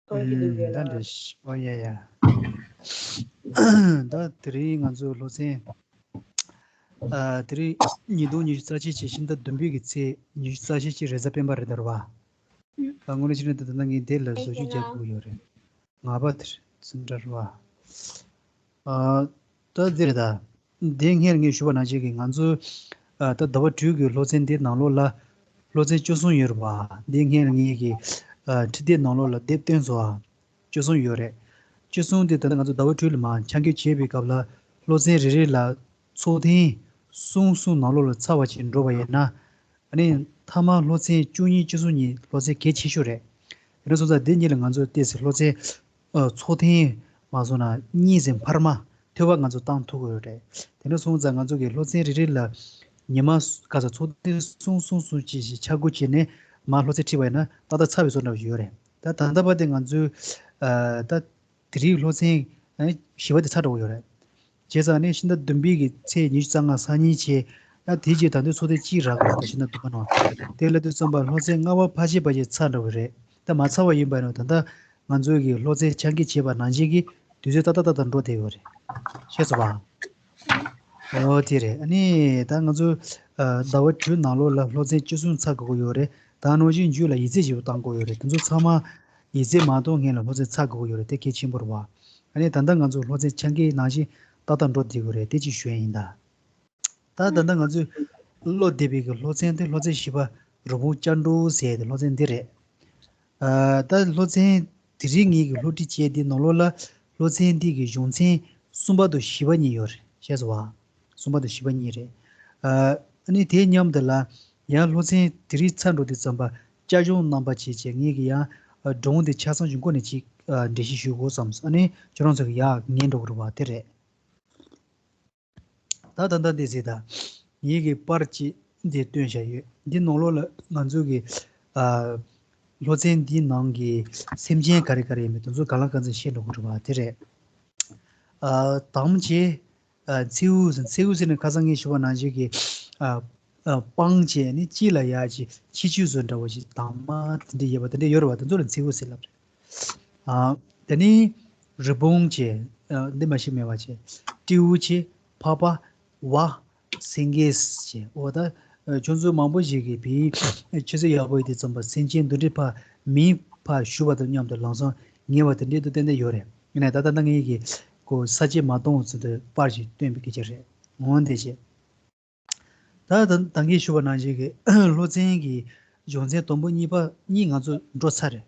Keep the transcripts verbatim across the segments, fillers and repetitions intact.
ཨུམ། ད་འདྲ་ཞིག་ཨོ་ཡ་ཡ། ད་དེ་རིང་ང་ཚོའི་སློབ་ཚན། ཨ། དེ་རིང་ཉིས་སྟོང་ཉི་ཤུ་རྩ་གཅིག་གི་ཕྱི་ཟླ་བདུན་པའི་གི་ཚེས་ཉི་ཤུ་རྩ་གཅིག་གི་རེས་གཟའ་སྤེན་པ་རེད་ད་རེད་བ། ཨ། དངོས་གནས་བྱས་ན་ད་ལྟ་ངས་འདི་ལ་བཟོ་བཅོས་རྒྱག་དགོས་ཡོད་རེད། ངག་པ་དེར་ཙི་འདྲ་རེད་བ། ཨ། ད་འདི་རེད་ད། འདི་སྔོན་ངས་ཞུས་པ་ནང་བཞིན་གྱི་ང་ཚོའི། ཨ། ད་ཟླ་བ་དྲུག་གི་སློབ་ཚན་འདི་ནང་ལོགས་ལ་སློབ་ཚན་བཅུ་གསུམ་ཡོད་རེད་བ། འདི་སྔོན་ངས་ཀྱི། ཨ། ཁྲིད་དེབ་ནང་ལོགས་ལ་དེབ་བཏོན་སོང་ཨ། བཅུ་གསུམ་ཡོད་རེད། བཅུ་གསུམ་དེ་ད་ལྟ་ང་ཚོ་ཟླ་བ་དྲུག་ལ་མར་ཆ་འགོད་བྱེད་པའི་སྐབས་ལ་སློབ་ཚན་རེ་རེ་ལ་ཚོགས་ཐེངས་གསུམ་གསུམ་ནང་ལོགས་ལ་ཚར་བ་ཅིག་འགྲོ་བ་ཡིན་ན། ཨ་ནི་མཐའ་མ་སློབ་ཚན་བཅུ་གཉིས་བཅུ་གསུམ་གཉིས་སློབ་ཚན་གལ་ཆེ་ཤོས་རེད། ཡིན་ན་སོང་ཙང་འདི་གཉིས་ལ་ང་ཚོས་ཏོག་ཙམ་སློབ་ཚན། ཨ། ཚོགས་ཐེངས་མ་སོང་ན་གཉིས་ཙམ་འཕར་མ་མཐོ་བ་ང་ཚོ་བཏང་ཐུབ་ཀྱི་ཡོད་རེད། དེ་འདྲ་སོང་ཙང་ང་ཚོ་གི་སློབ་ཚན་རེ་རེ་ལ་ཉི་མ་ག་ཚོད་ཚོགས་ཐེངས་གསུམ་གསུམ་གསུམ་ཅིག་ཅིག་ཆ་བགོས་བྱས་ནས་མར་སློབ་ཚན་ཁྲིད་པ་ཡིན་ན་ཏག་ཏག་ཚར་བའི་བཟོ་འདྲ་བ་ཞིག་ཡོད་རེད། ད་ད་ལྟ་བར་དེ་ང་ཚོའི། ཨ། ད་དེ་རིང་སློབ་ཚན་བཞི་པ་དེ་ཚར་འགྲོ་གི་ཡོད་རེད། བྱས་ཙང་ནི་ཕྱི་ཟླ་བདུན་པའི་གི་ཚེས་ཉི་ཤུ་རྩ་ལྔ་སང་ཉིན་བྱས། ད་དེ་རྗེས་ད་དུང་ཚོགས་ཐེངས་གཅིག་རག་གི་རེད། ད་ཕྱི་ཟླ་བདུན་པ་ནང་། དེ་ལ་དུས་ཙམ་པ་སློབ་ཚན་ལྔ་པ་ཕལ་ཆེར་ཕལ་ཆེར་ཚར་འགྲོ་གི་རེད། ད་མ་ཚར་བ་ཡིན་པ་ཡིན་ན་ད་ལྟ་ང་ཚོའི་གི་སློབ་ཚན་ཆ་འགོད་བྱས་པ་ནང་བཞིན་གྱི་དུས་ཚོད་ཏག་ཏག་ཏག་ཏག་འགྲོ་བསྡད་ཡོད་རེད། ཤེས་སོང་བ། ཨོ་དེ་རེད། ཨ་ནི་ད་ང་ཚོ། ཨ། ཟླ་བ་དྲུག་ནང་ལོགས་ལ་སློབ་ཚན་བཅུ་གསུམ་ཚར་དགོས་ཀྱི་ཡོད་རེད། ད་ནང་བཞིན་མཇུག་ལ་ཡིག་ཚད་ཞིག་བཏང་དགོས་ཡོད་རེད། དེ་ཚོ་ཚང་མ་ཡིག་ཚད་མ་གཏོང་སྔོན་ལ་སློབ་ཚན་ཚར་དགོས་ཀྱི་ཡོད་རེད། དེ་གལ་ཆེན་པོ་རེད་བ། ཨ་ནི་ད་ལྟ་ང་ཚོ་སློབ་ཚན་ཆ་འགོད་ནང་བཞིན་ཏག་ཏག་འགྲོ་བསྡད་ཀྱི་ཡོད་རེད། དེ་གཅིག་ཞུ་ཡ་ཡིན་ད། ད་ད་ལྟ་ང་ཚོས་སློབ་བསྡད་པའི་གི་སློབ་ཚན་དེ་སློབ་ཚན་བཞི་པ་རི་བོང་ཅལ་འདྲོགས་ཟེར་ཡ་དེ་སློབ་ཚན་འདི་རེད། ཨ། ད་སློབ་ཚན་དེ་རིང་ངེད་ཀྱིས་སློབ་ཁྲིད་བྱས་དེ་ནང་ལོགས་ལ་སློབ་ཚན་འདི་གི་གཞུང་ཚན་གསུམ་པ་དང་བཞི་པ་གཉིས་ཡོད་རེད། ཤེས་སོང་བ། གསུམ་པ་དང་བཞི་པ་གཉིས་རེད། ཨ། ཨ་ནི་དེའི་མཉམ་དུ་ལ་ཡང་སློབ་ཚན་དེ་རིང་ཚར་འགྲོ་དུས་ཙམ་པ་བསྐྱར་སྦྱོང་རྣམ་པ་བྱས་བྱས་ངེད་ཀྱིས་ཡང་སྒྲུང་དེ་ཆ་ཚང་ཞིག་མགོ་ནས་ཅིག་ཨ། འགྲེལ་བཤད་ཞུ་དགོས་བསམ་སོང་། ཨ་ནི་ཁྱོད་རང་ཚོ་གི་ཡར་ཉན་འགྲོ་གི་རེད་བ། དེ་རེད། ད་ད་ལྟ་འདི་ཟེར་ད། ངེད་ཀྱིས་པར་གཅིག་འདི་སྟོན་བཞག་ཡོད། འདི་ནང་ལོགས་ལ་ང་ཚོ་གི། ཨ། སློབ་ཚན་འདིའི་ནང་གི་སེམས་ཅན་ག་རེ་ག་རེ་ཡིན་མིན་དེ་ཚོ་གང་ལ་གང་འཚམ་ཤེས་འགྲོ་གི་རེད་བ། དེ་རེད། ཨ། དང་པོ་བྱས། ཨ། མཚེའུ་ཟེར། མཚེའུ་ཟེར་ནས་ཁ་སང་ངས་ཞུས་པ་ནང་བཞིན་གྱི། ཨ། ཨ། སྤང་བྱས་ནས་དཀྱིལ་ལ་ཡར་ཅིག་ཁྱི་ཆུ་བཟོ་འདྲ་བོ་ཞིག་དྭངས་མ་དེ་འདྲ་ཡོད་པ་དེ་འདྲ་ཡོད་རེད་བ། དེ་ཚོ་ལ་མཚེའུ་ཟེར་ལབ་རེད། ཨ། དེ་ནས་རི་བོང་བྱས། ཨ། འདི་མ་གཞི་མེད་པ་བྱས། སྤྲེའུ་བྱས། ཕག་པ། ཝ། སེང་གེ་བྱས། འོ་ད། ཨ། ཁྱོད་ཚོ་མང་པོ་ཞིག་གིས་བོད་ཡིག་ཆུ་ཚོད་ཡག་པོ་ཡིན་དུས་ཙམ་པ་སེམས་ཅན་འདི་འདྲའི་ཕར་མིང་ཕར་ཞུ་བ་དང་མཉམ་དུ་ལམ་སང་ཉན་པ་དེ་འདྲའི་དུ་ཏན་ཏན་ཡོད་རེད། ཡིན་ནའི་ད་ལྟ་ད་ངས་ཀྱི་ཁོ་ས་བཅད་མ་གཏོང་བར་ཚུལ་དུ་པར་ཞིག་སྟོན་པའི་སྐད་ཆ་རེད། འོང་དེ་བྱས། ད་ད་ད་གིན་ཞུས་པ་ནང་བཞིན་གྱི་སློབ་ཚན་གྱི་གཞུང་ཚན་དང་པོ་གཉིས་པ་གཉིས་ང་ཚོ་འགྲོ་ཚར་རེད།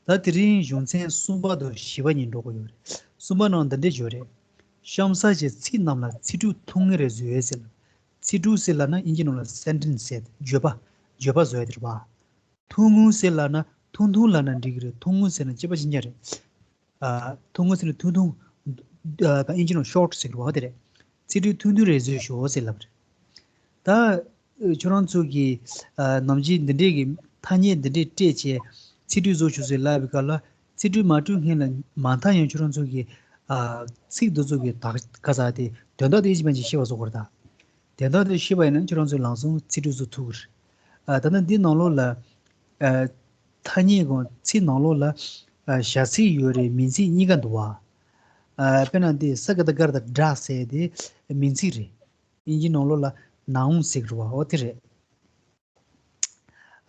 ད་དེ་རིང་གཞུང་ཚན་གསུམ་པ་དང་བཞི་པ་གཉིས་འགྲོ་གི་ཡོད་རེད། གསུམ་པ་ནང་འདི་འདྲ་བརྗོད་རེད། གཤམ་གསལ་གྱི་ཚིག་རྣམས་ལ་ཚིག་འབྲུ་ཐུང་ངུ་རེ་བཟོས་ཟེར། ཚིག་འབྲུ་ཟེར་ལབ་ན་ཨིན་ཇི་ནང་ལ་སེན་ཊེན་སི་ཟེར་བརྗོད་པ། བརྗོད་པ་བཟོ་ཡ་དེ་རེད་པ། ཐུང་ངུ་ཟེར་ལབ་ན་ཐུང་ཐུང་ལབ་ན་འགྲིག་གི་རེད། ཐུང་ངུ་ཟེར་ན་སྐྱེས་པ་ཅི་འདྲ་རེད། ཨ། ཐུང་ངུ་ཟེར་ན་ཐུང་ཐུང་། ཨ། ཨིན་ཇི་ནང་ཤོར་ཊི་ཟེར་གི་རེད་བ། དེ་རེད། ཚིག་འབྲུ་ཐུང་ཐུང་རེ་བཟོས་ཤོག་ཟེར་ལབ་རེད། ད་ཁྱོད་རང་ཚོ་གིས། ཨ། ནམ་རྒྱུན་འདི་འདྲའི་གི་ཐ་སྙད་འདི་འདྲའི་སྤྲད་བྱས་ཚིག་འབྲུ་བཟོ་ཤོག་ཟེར་ལབ་པའི་སྐབས་ལ་ཚིག་འབྲུ་མ་སྤྲོད་སྔོན་ལ་མ་མཐའ་ཡང་ཁྱོད་རང་ཚོ་གིས། ཨ། ཚིག་འདི་ཚོ་གི་ད་ག་ས་དེ་དོན་དག་དེ་ཅི་མ་ཅིག་ཤེས་པ་བཟོ་དགོས་རེད་ད། དོན་དག་དེ་ཤེས་པ་ཡིན་ན་ཁྱོད་རང་ཚོས་ལམ་སང་ཚིག་འབྲུ་བཟོ་ཐུབ་ཀྱི་རེད། ཨ། ད་ནི་འདི་ནང་ལོགས་ལ། ཨ། ཐ་སྙད་གང་ཚིག་ནང་ལོགས་ལ། ཨ། བྱ་ཚིག་ཡོད་རེད། མིང་ཚིག་གཉིས་ཀ་འདུག་བ། ཨ། དཔེར་ན་འདི་ས་ག་བཏགས་སྒ་ར་བཏགས་སྒྲ་ཟེར་དེ་མིང་ཚིག་རེད། ཨིན་ཇི་ནང་ལོགས་ལ་ནའུན་ཟེར་གི་རེད་བ། འོ་དེ་རེད།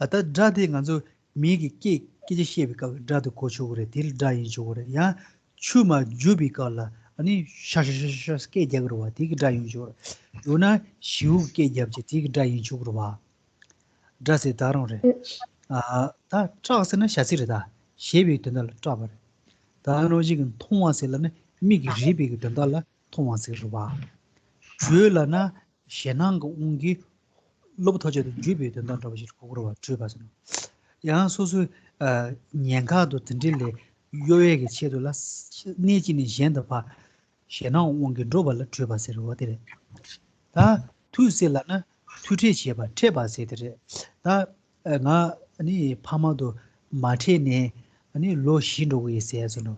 ཨ། ད་སྒྲ་དེ་ང་ཚོ་མི་གི་སྐད་སྐད་ཆ་བཤད་པའི་སྐབས་སྒྲ་དེ་གོ་ཆོག་གི་རེད། དེ་ལ་སྒྲ་ཡིན་ཆོག་གི་རེད། ཡང་ཆུ་མར་རྒྱུག་པའི་སྐབས་ལ་ཨ་ནི་ཤ་ཤ་ཤ་ཤ་སྐད་རྒྱག་གི་རེད་བ། དེ་གི་སྒྲ་ཡིན་ཆོག་གི་རེད། ཡང་ན་བྱིའུ་སྐད་རྒྱབ་བྱས་དེ་གི་སྒྲ་ཡིན་ཆོག་གི་རེད་བ། སྒྲ་ཟེར་ད་རུང་རེད། ཨ། ད་སྐྲག་ཟེར་ན་བྱ་ཚིག་རེད་ད། བྱེད་པའི་དོན་དག་ལ་སྐྲག་པ་རེད། ད་ནང་བཞིན་གྱི་མཐོང་བ་ཟེར་ལབ་ན་མིག་གིས་རིག་པའི་གི་དོན་དག་ལ་མཐོང་བ་ཟེར་རེད་བ། བྲོས་ལབ་ན་ཞེད་སྣང་གི་དབང་གིས་གློ་བུར་ཐག་ཆོད་དུ་འཇུས་པའི་དོན་དག་འདྲ་བ་ཞིག་གོ་དགོས་རེད་བ། བྲོས་པ་ཟེར་ན། ཡང་སོ་སོའི། ཨ། ཉེན་ཁ་དང་དེ་འདྲ་ལས་གཡོལ་བའི་གི་ཆེད་དུ་ལ་གནས་གཅིག་ནས་གཞན་དུ་ཕར་ཞེད་སྣང་དབང་གིས་འགྲོ་བ་ལ་བྲོས་པ་ཟེར་བ་དེ་རེད། ད་ཐུག་ཟེར་ལབ་ན་ཐུག་འཕྲད་བྱས་པ་འཕྲད་པ་ཟེར་དེ་རེད། ད་ང་ནི་ཕ་མ་དང་མ་འཕྲད་ནས་ནི་ལོ་བཞི་འགྲོ་གི་ཡིན་ཟེར་ཟེར་ནོ།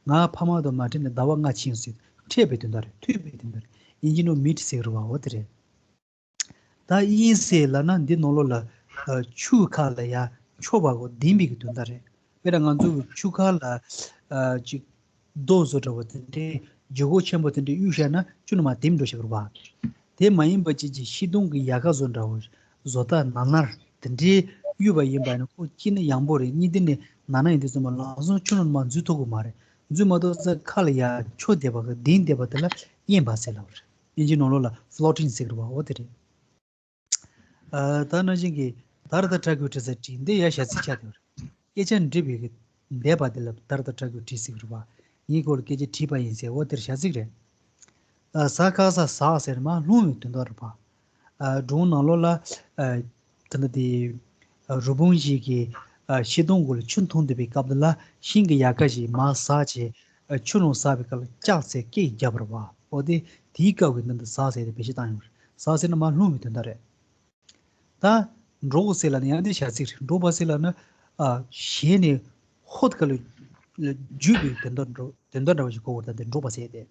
ང་ཕ་མ་དང་མ་འཕྲད་ནས་ཟླ་བ་ལྔ་ཕྱིན་ཟེར། འཕྲད་པའི་དོན་དག་རེད། ཐུག་པའི་དོན་དག་རེད། ཨིན་ཇི་ནང་མིཊ་ཟེར་གི་རེད་བ། འོ་དེ་རེད། ད་དབྱིངས་ཟེར་ལབ་ན་འདི་ནང་ལོགས་ལ། ཨ། ཆུ་ཁ་ལ་ཡ་འཕྱོ་བ་གོ་ལྡིང་བའི་གི་དོན་དག་རེད། དཔེར་ན་ང་ཚོ་གི་ཆུ་ཁ་ལ་ཨ་ཅིག་རྡོ་བཟོ་འདྲ་བོ་དེ་འདྲའི་ལྗིད་ཁོག་ཆེན་པོ་དེ་འདྲ་གཡུག་བཞག་ན་ཆུ་ནང་མར་ལྡེམ་འགྲོ་ཤག་རེད་པ། དེ་མ་ཡིན་པ་ཅིག་ཅིག་ཤིང་སྡོང་གི་ཡལ་ག་བཟོ་འདྲ་བོ་བཟོ་ལྟ་ནར་ནར་དེ་འདྲའི་གཡུག་པ་ཡིན་པ་ཡིན་ན་ཁོ་གཅིག་ནི་ཡང་པོ་རེད། གཉིས་དེ་ནི་ནར་ནར་ཡིན་དུས་ཙམ་པ་ལམ་སང་ཆུ་ནང་མར་འཛུལ་ཐུབ་ཀྱི་མ་རེད། འཛུལ་མ་ཐུབ་ཙང་ཁ་ལ་ཡར་འཕྱོ་བསྡད་པ་གི་ལྡིང་བསྡད་པ་དེ་ལ་གཡེངས་པ་ཟེར་ལབ་པ་རེད། དབྱིན་ཇིའི་ནང་ལོགས་ལ་floating ཟེར་གི་རེད་པ། འོ་དེ་རེད། ཨ་ད་ནང་བཞིན་གྱི་ད་ར་ད་ཏྲ་གི་བྲིས་ས་བྲིས་འདི་ཡ་བྱ་ཚིག་ཆགས་བསྡད་པ་རེད། སྐད་ཆ་འདྲི་བའི་གི་འདས་པ་དེ་ལ་ད་ར་ད་ཏྲ་གི་བྲིས་ཟེར་གི་རེད་པ། ངའི་སྐོར་ལ་སྐད་ཆ་དྲིས་པ་ཡིན་ཟེར། འོ་དེར་བྱ་ཚིག་རེད། ཨ་ཟ་ཁ་ཟ་ཟག་ཟེར་མར་ལྷུང་བའི་དོན་དག་རེད་པ། ཨ་སྒྲུང་ནང་ལོགས་ལ་ཨ་ད་ལྟ་དེ་ཨ་རི་བོང་ཞིག་གིས་ཨ་ཤིང་སྡོང་གུ་ལ་ཆུ་འཐུང་བསྡད་པའི་སྐབས་དེ་ལ་ཤིང་གི་ཡལ་ག་ཞིག་མར་ཟག་བྱས། ཨ་ཆུ་ནང་ཟག་པའི་སྐབས་ལ་ལྕག་ཟེར་སྐད་བརྒྱབ་པ་རེད་པ། འོ་དེ་དེའི་སྐབས་ཀྱི་ནང་དུ་ཟག་ཟེར་དེ་བེད་སྤྱོད་བཏང་ཡོད་རེད། ཟག་ཟེར་ན་མར་ལྷུང་བའི་དོན་དག་རེད། ད་འདྲོག་ཟེར་ལབ་ན་ཡང་དེ་བྱ་ཚིག་རེད། འདྲོག་པ་ཟེར་ལབ་ན་ཨ་ཞེད་ནས་ཧོད་ག་ལ་འཇུས་པའི་དོན་དག་འདྲ་དོན་དག་འདྲ་བ་ཞིག་གོ་བར་ད་དེ་འདྲོག་པ་ཟེར་ཏེ།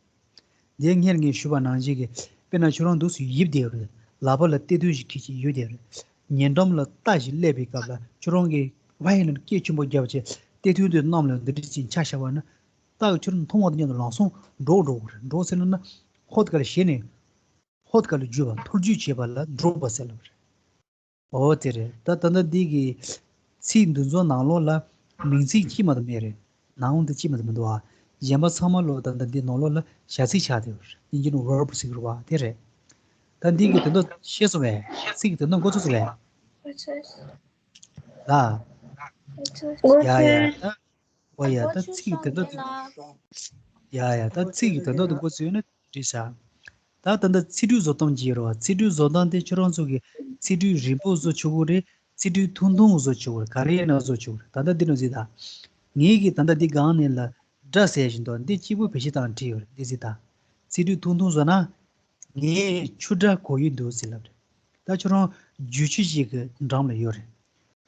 དེ་སྔར་ངས་ཞུས་པ་ནང་བཞིན་གྱི་དཔེར་ན་ཁྱོད་རང་འདུག་སེ་ཡིབ་བསྡད་ཡོད་རེད། ལག་པ་ལ་སྟེགས་ཐུང་ཞིག་ཁྱེར་ཅིག་ཡིབ་བསྡད་ཡོད་རེད། ཉེ་འགྲམ་ལ་རྟ་ཞིག་སླེབས་པའི་སྐབས་ལ་ཁྱོད་རང་གིས་ཝའི་ལབ་ནས་སྐད་ཆེན་པོ་བརྒྱབ་བྱས་སྟེགས་ཐུང་དེ་གནམ་ལ་འདི་འདྲ་ཅིག་འཕྱར་བཞག་པ་ན་རྟ་གིས་ཁྱོད་རང་མཐོང་བ་དང་མཉམ་དུ་ལམ་སང་འདྲོག་འགྲོ་གི་རེད། འདྲོག་ཟེར་ན་ན་ཧོད་ག་ལ་ཞེད་ནས་ཧོད་ག་ལ་འཇུས་པ་འཐོར་འཇུག་བྱེད་པ་ལ་འདྲོག་པ་ཟེར་ལབ་རེད། འོ་དེ་རེད། ད་ད་ལྟ་འདི་གི་ཚིག་འདི་ཚོ་ནང་ལོགས་ལ་མིང་ཚིག་གཅིག་མ་གཏོགས་མེད་རེད། ནའུན་དེ་གཅིག་མ་གཏོགས་མི་འདུག་ཨ། གཞན་པ་ཚང་མ་ལོ་ད་ལྟ་འདི་ནང་ལོགས་ལ་བྱ་ཚིག་ཆགས་བསྡད་ཡོད་རེད། དབྱིན་ཇི་ནང་verb ཟེར་གི་རེད་པ། དེ་རེད། ད་འདི་གི་དོན་དག་ཤེས་སོང་བས། ཚིག་གི་དོན་དག་མགོ་ཚོས་སོང་བས། ལ། ཡ་ཡ་ད། འོ་ཡ་ད་ཚིག་གི་དོན་དག་དེ། ཡ་ཡ་ད་ཚིག་གི་དོན་དག་དེ་མགོ་ཚོས་ན་འགྲིག་ས། ད་ད་ལྟ་ཚིག་འབྲུ་བཟོ་སྟངས་ཅིག་ཡོད་རེད་པ། ཚིག་འབྲུ་བཟོ་སྟངས་དེ་ཁྱོད་རང་ཚོ་གི་ཚིག་འབྲུ་རིང་པོ་བཟོ་ཆོག་གི་རེད། ཚིག་འབྲུ་ཐུང་ཐུང་བཟོ་ཆོག་གི་རེད། ག་རེ་ཡིན་ན་བཟོ་ཆོག་གི་རེད། ད་ལྟ་འདི་ནང་གཟིགས་དང་། ངས་ཀྱིས་ད་ལྟ་འདི་སྒང་ནས་ལ་སྒྲ་ཟེར་བཞིན་འདུག་འདི་གཅིག་པུ་བེད་སྤྱོད་བཏང་བྲིས་ཡོད་རེད། འདི་གཟིགས་དང་། ཚིག་འབྲུ་ཐུང་ཐུང་བཟོ་ན། ངས་ཆུ་སྒྲ་གོ་ཡི་འདུག་ཟེར་ལབ་རེད། ད་ཁྱོད་རང་རྒྱུག་ཆུ་ཞིག་གི་འགྲམ་ལ་ཡོད་རེད།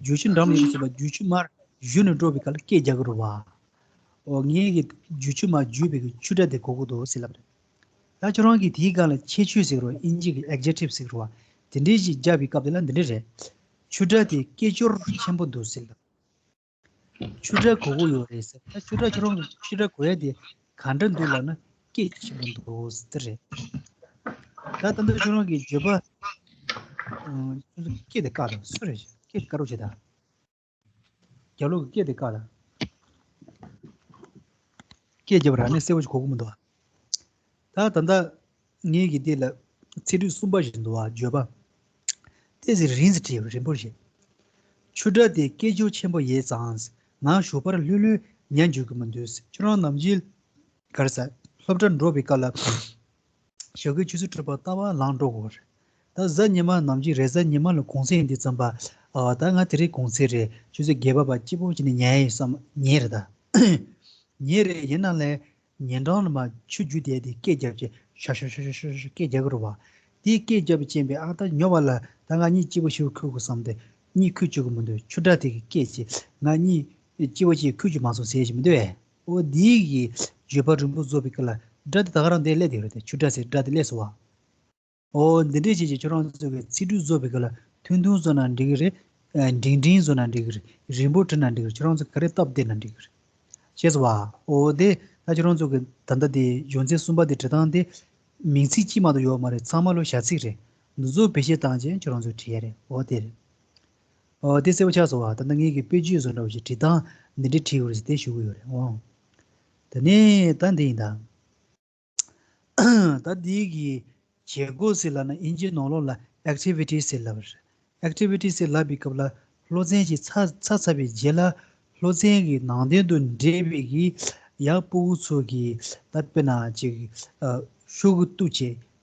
རྒྱུག་ཆུ་འགྲམ་ལ་ཡོད་ཟེར་བ་རྒྱུག་ཆུ་མར་གཞུ་ནས་འགྲོ་བའི་སྐབས་ལ་སྐད་རྒྱག་གི་རེད་པ། འོ་ངས་ཀྱིས་རྒྱུག་ཆུ་མར་རྒྱུག་པའི་གི་ཆུ་སྒྲ་དེ་གོ་གི་འདུག་ཟེར་ལབ་རེད། ད་ཁྱོད་རང་གིས་དེའི་སྒང་ལ་ཁྱད་ཆོས་ཟེར་རོ། དབྱིན་ཇི་གི་adjective ཟེར་རོ། དེ་འདྲའི་ཞིག་བརྒྱབ་པའི་སྐབས་དེ་ལ་འདི་འདྲ་རེད། ཆུ་སྒྲ་དེ་སྐད་ཅོར་ཆེན་པོ་འདུག་ཟེར་ལབ། ཆུ་སྒྲ་གོ་གི་ཡོད་རེད་ཟེར། ད་ཆུ་སྒྲ་ཁྱོད་རང་གིས་ཆུ་སྒྲ་གོ་ཡ་དེ་ག་འདྲ་འདུག་ལབ་ན་སྐད་ཆེན་པོ་འདུག་ཟེར་རེད། ད་ད་ལྟ་ཁྱོད་རང་གིས་བརྗོད་པ་ཨ་སྐད་དེ་བཀག་དང་སུ་རེད། སྐད་དེ་བཀག་རོགས་བྱེད་དང་། རྒྱབ་ལོགས་ཀྱི་སྐད་དེ་བཀག་དང་། སྐད་རྒྱབ་ར་ནི་གསལ་པོ་ཞིག་གོ་གི་མི་འདུག་ཨ། ད་ད་ལྟ་ངེད་ཀྱི་འདི་ལ་ཚིག་འབྲུ་གསུམ་པ་ཞིག་འདུག་ཨ། བརྗོད་པ། ཏོག་ཙམ་རིང་ཙམ་བྲིས་ཡོད། རིང་པོ་ཞིག་ཆུ་སྒྲ་དེ་སྐད་ཅོར་ཆེན་པོ་ཡོད་ཙང་། ང་ཞོགས་པར་ལྷོད་ལྷོད་ཉལ་འཇུག་གི་མི་འདུག་ཁྱོད་རང་ནམ་རྒྱུན་ག་རེ་ཟ། སློབ་གྲྭར་འགྲོ་བའི་སྐབས་ལ། ཞོགས་ཀའི་ཆུ་ཚོད་དྲུག་པ་ལྟ་བུ་ལངས་འགྲོ་དགོས་རེད། ད་གཟའ་ཉི་མ་ནམ་རྒྱུན་རེས་གཟའ་ཉི་མ་ལ་གུང་སེང་ཡིན་དུས་ཙམ་པ། ཨ་ད་ང་དེ་རིང་གུང་སེང་རེད། ཆུ་ཚོད་བརྒྱད་པ་བར་སྐྱིད་པོ་བྱས་ནས་ཉལ་ཡིན་བསམ་ཉལ་རེད་ད། ཉལ་རེད། ཡིན་ན་ལས་ཉལ་འགྲམ་ལ་མར་ཆུ་རྒྱུག་བསྡད་དེ་སྐད་རྒྱབ་ཀྱི་ཤ་ཤ་ཤ་ཤ་ཤ་ཤ་སྐད་རྒྱག་གི་རེད་བ། དེའི་སྐད་རྒྱབ་ཀྱིན་པས་ཨ་ད་ཉོབ་པ་ལ་ད་ང་གཉིད་སྐྱིད་པོ་ཞིག་ཁུག་དགོས་བསམ་སྟེ་གཉིད་ཁུག་བཅུག་གི་མི་འདུག་ཆུ་སྒྲ་དེ་གི་སྐད་ཀྱིས་ང་གཉིད་སྐྱིད་པོ་ཅིག་ཁུག་བཅུག་མ་སོང་ཟེར་གྱི་མི་འདུག་ཨེ། འོ་དེའི་གི་བརྗོད་པ་རིང་པོ་རྫོགས་པའི་སྐབས་ལ་སྒྲ་དེ་ད་ག་རང་དེ་སླེབས་བསྡད་ཡོད་རེད་དེ། ཆུ་སྒྲ་ཟེར་སྒྲ་དེ་སླེབས་སོང་བ། འོ་འདི་འདྲས་བྱས་ཀྱི་ཁྱོད་རང་ཚོ་གི་ཚིག་འབྲུ་བཟོ་བའི་སྐབས་ལ་ཐུང་ཐུང་བཟོ་ན་འགྲིག་གི་རེད། ཨ་འབྲིང་འབྲིང་བཟོ་ན་འགྲིག་གི་རེད། རིང་པོ་བྲིས་ན་འགྲིག་གི་རེད། ཁྱོད་རང་ཚོ་ག་རེ་སྟབས་བདེ་ན་འགྲིག་གི་རེད། ཤེས་སོང་བ། འོ་དེ་ད་ཁྱོད་རང་ཚོ་གི་ད་ལྟ་དེ་གཞུང་ཚན་གསུམ་པ་དེ་བྲིས་སྟངས་དེ་མིང་ཚིག་གཅིག་མ་གཏོགས་ཡོད་མ་རེད། ཚང་མ་ལོ་བྱ་ཚིག་རེད། འདི་ཚོ་བེད་སྤྱོད་བཏང་རྗེས་ཁྱོད་རང་ཚོས་བྲིས་ཡ་རེད། འོ་དེ་རེད། འོ་དེ་གསལ་པོ་ཆགས་སོང་བ། ད་ལྟ་ངེད་ཀྱི་དཔེ་བརྗོད་བཟོ་འདྲ་བོ་ཞིག་བྲིས་སྟངས་འདི་འདྲས་བྲིས་ཡོད་རེད་ཟེར་དེ་ཞུ་གི་ཡོད་རེད། འོ་དེ་ནས་ད་འདི་ཡིན་ད། ད་འདི་གི་བྱེད་སྒོ་ཟེར་ལབ་ན་དབྱིན་ཇིའི་ནང་ལོགས་ལ་activity ཟེར་ལབ་པ་རེད། activity ཟེར་ལབ་པའི་སྐབས་ལ་སློབ་ཚན་ཞིག་ཚར་ཚར་ཚར་བའི་རྗེས་ལ་སློབ་ཚན་གྱི་ནང་དོན་དང་འབྲེལ་བའི་གི་ཡང་སྤུ་གུ་ཚོ་གི་ད་དཔེར་ན་ཅིག་ཨ་ཤོག་གུ་གཏུབ་བྱས་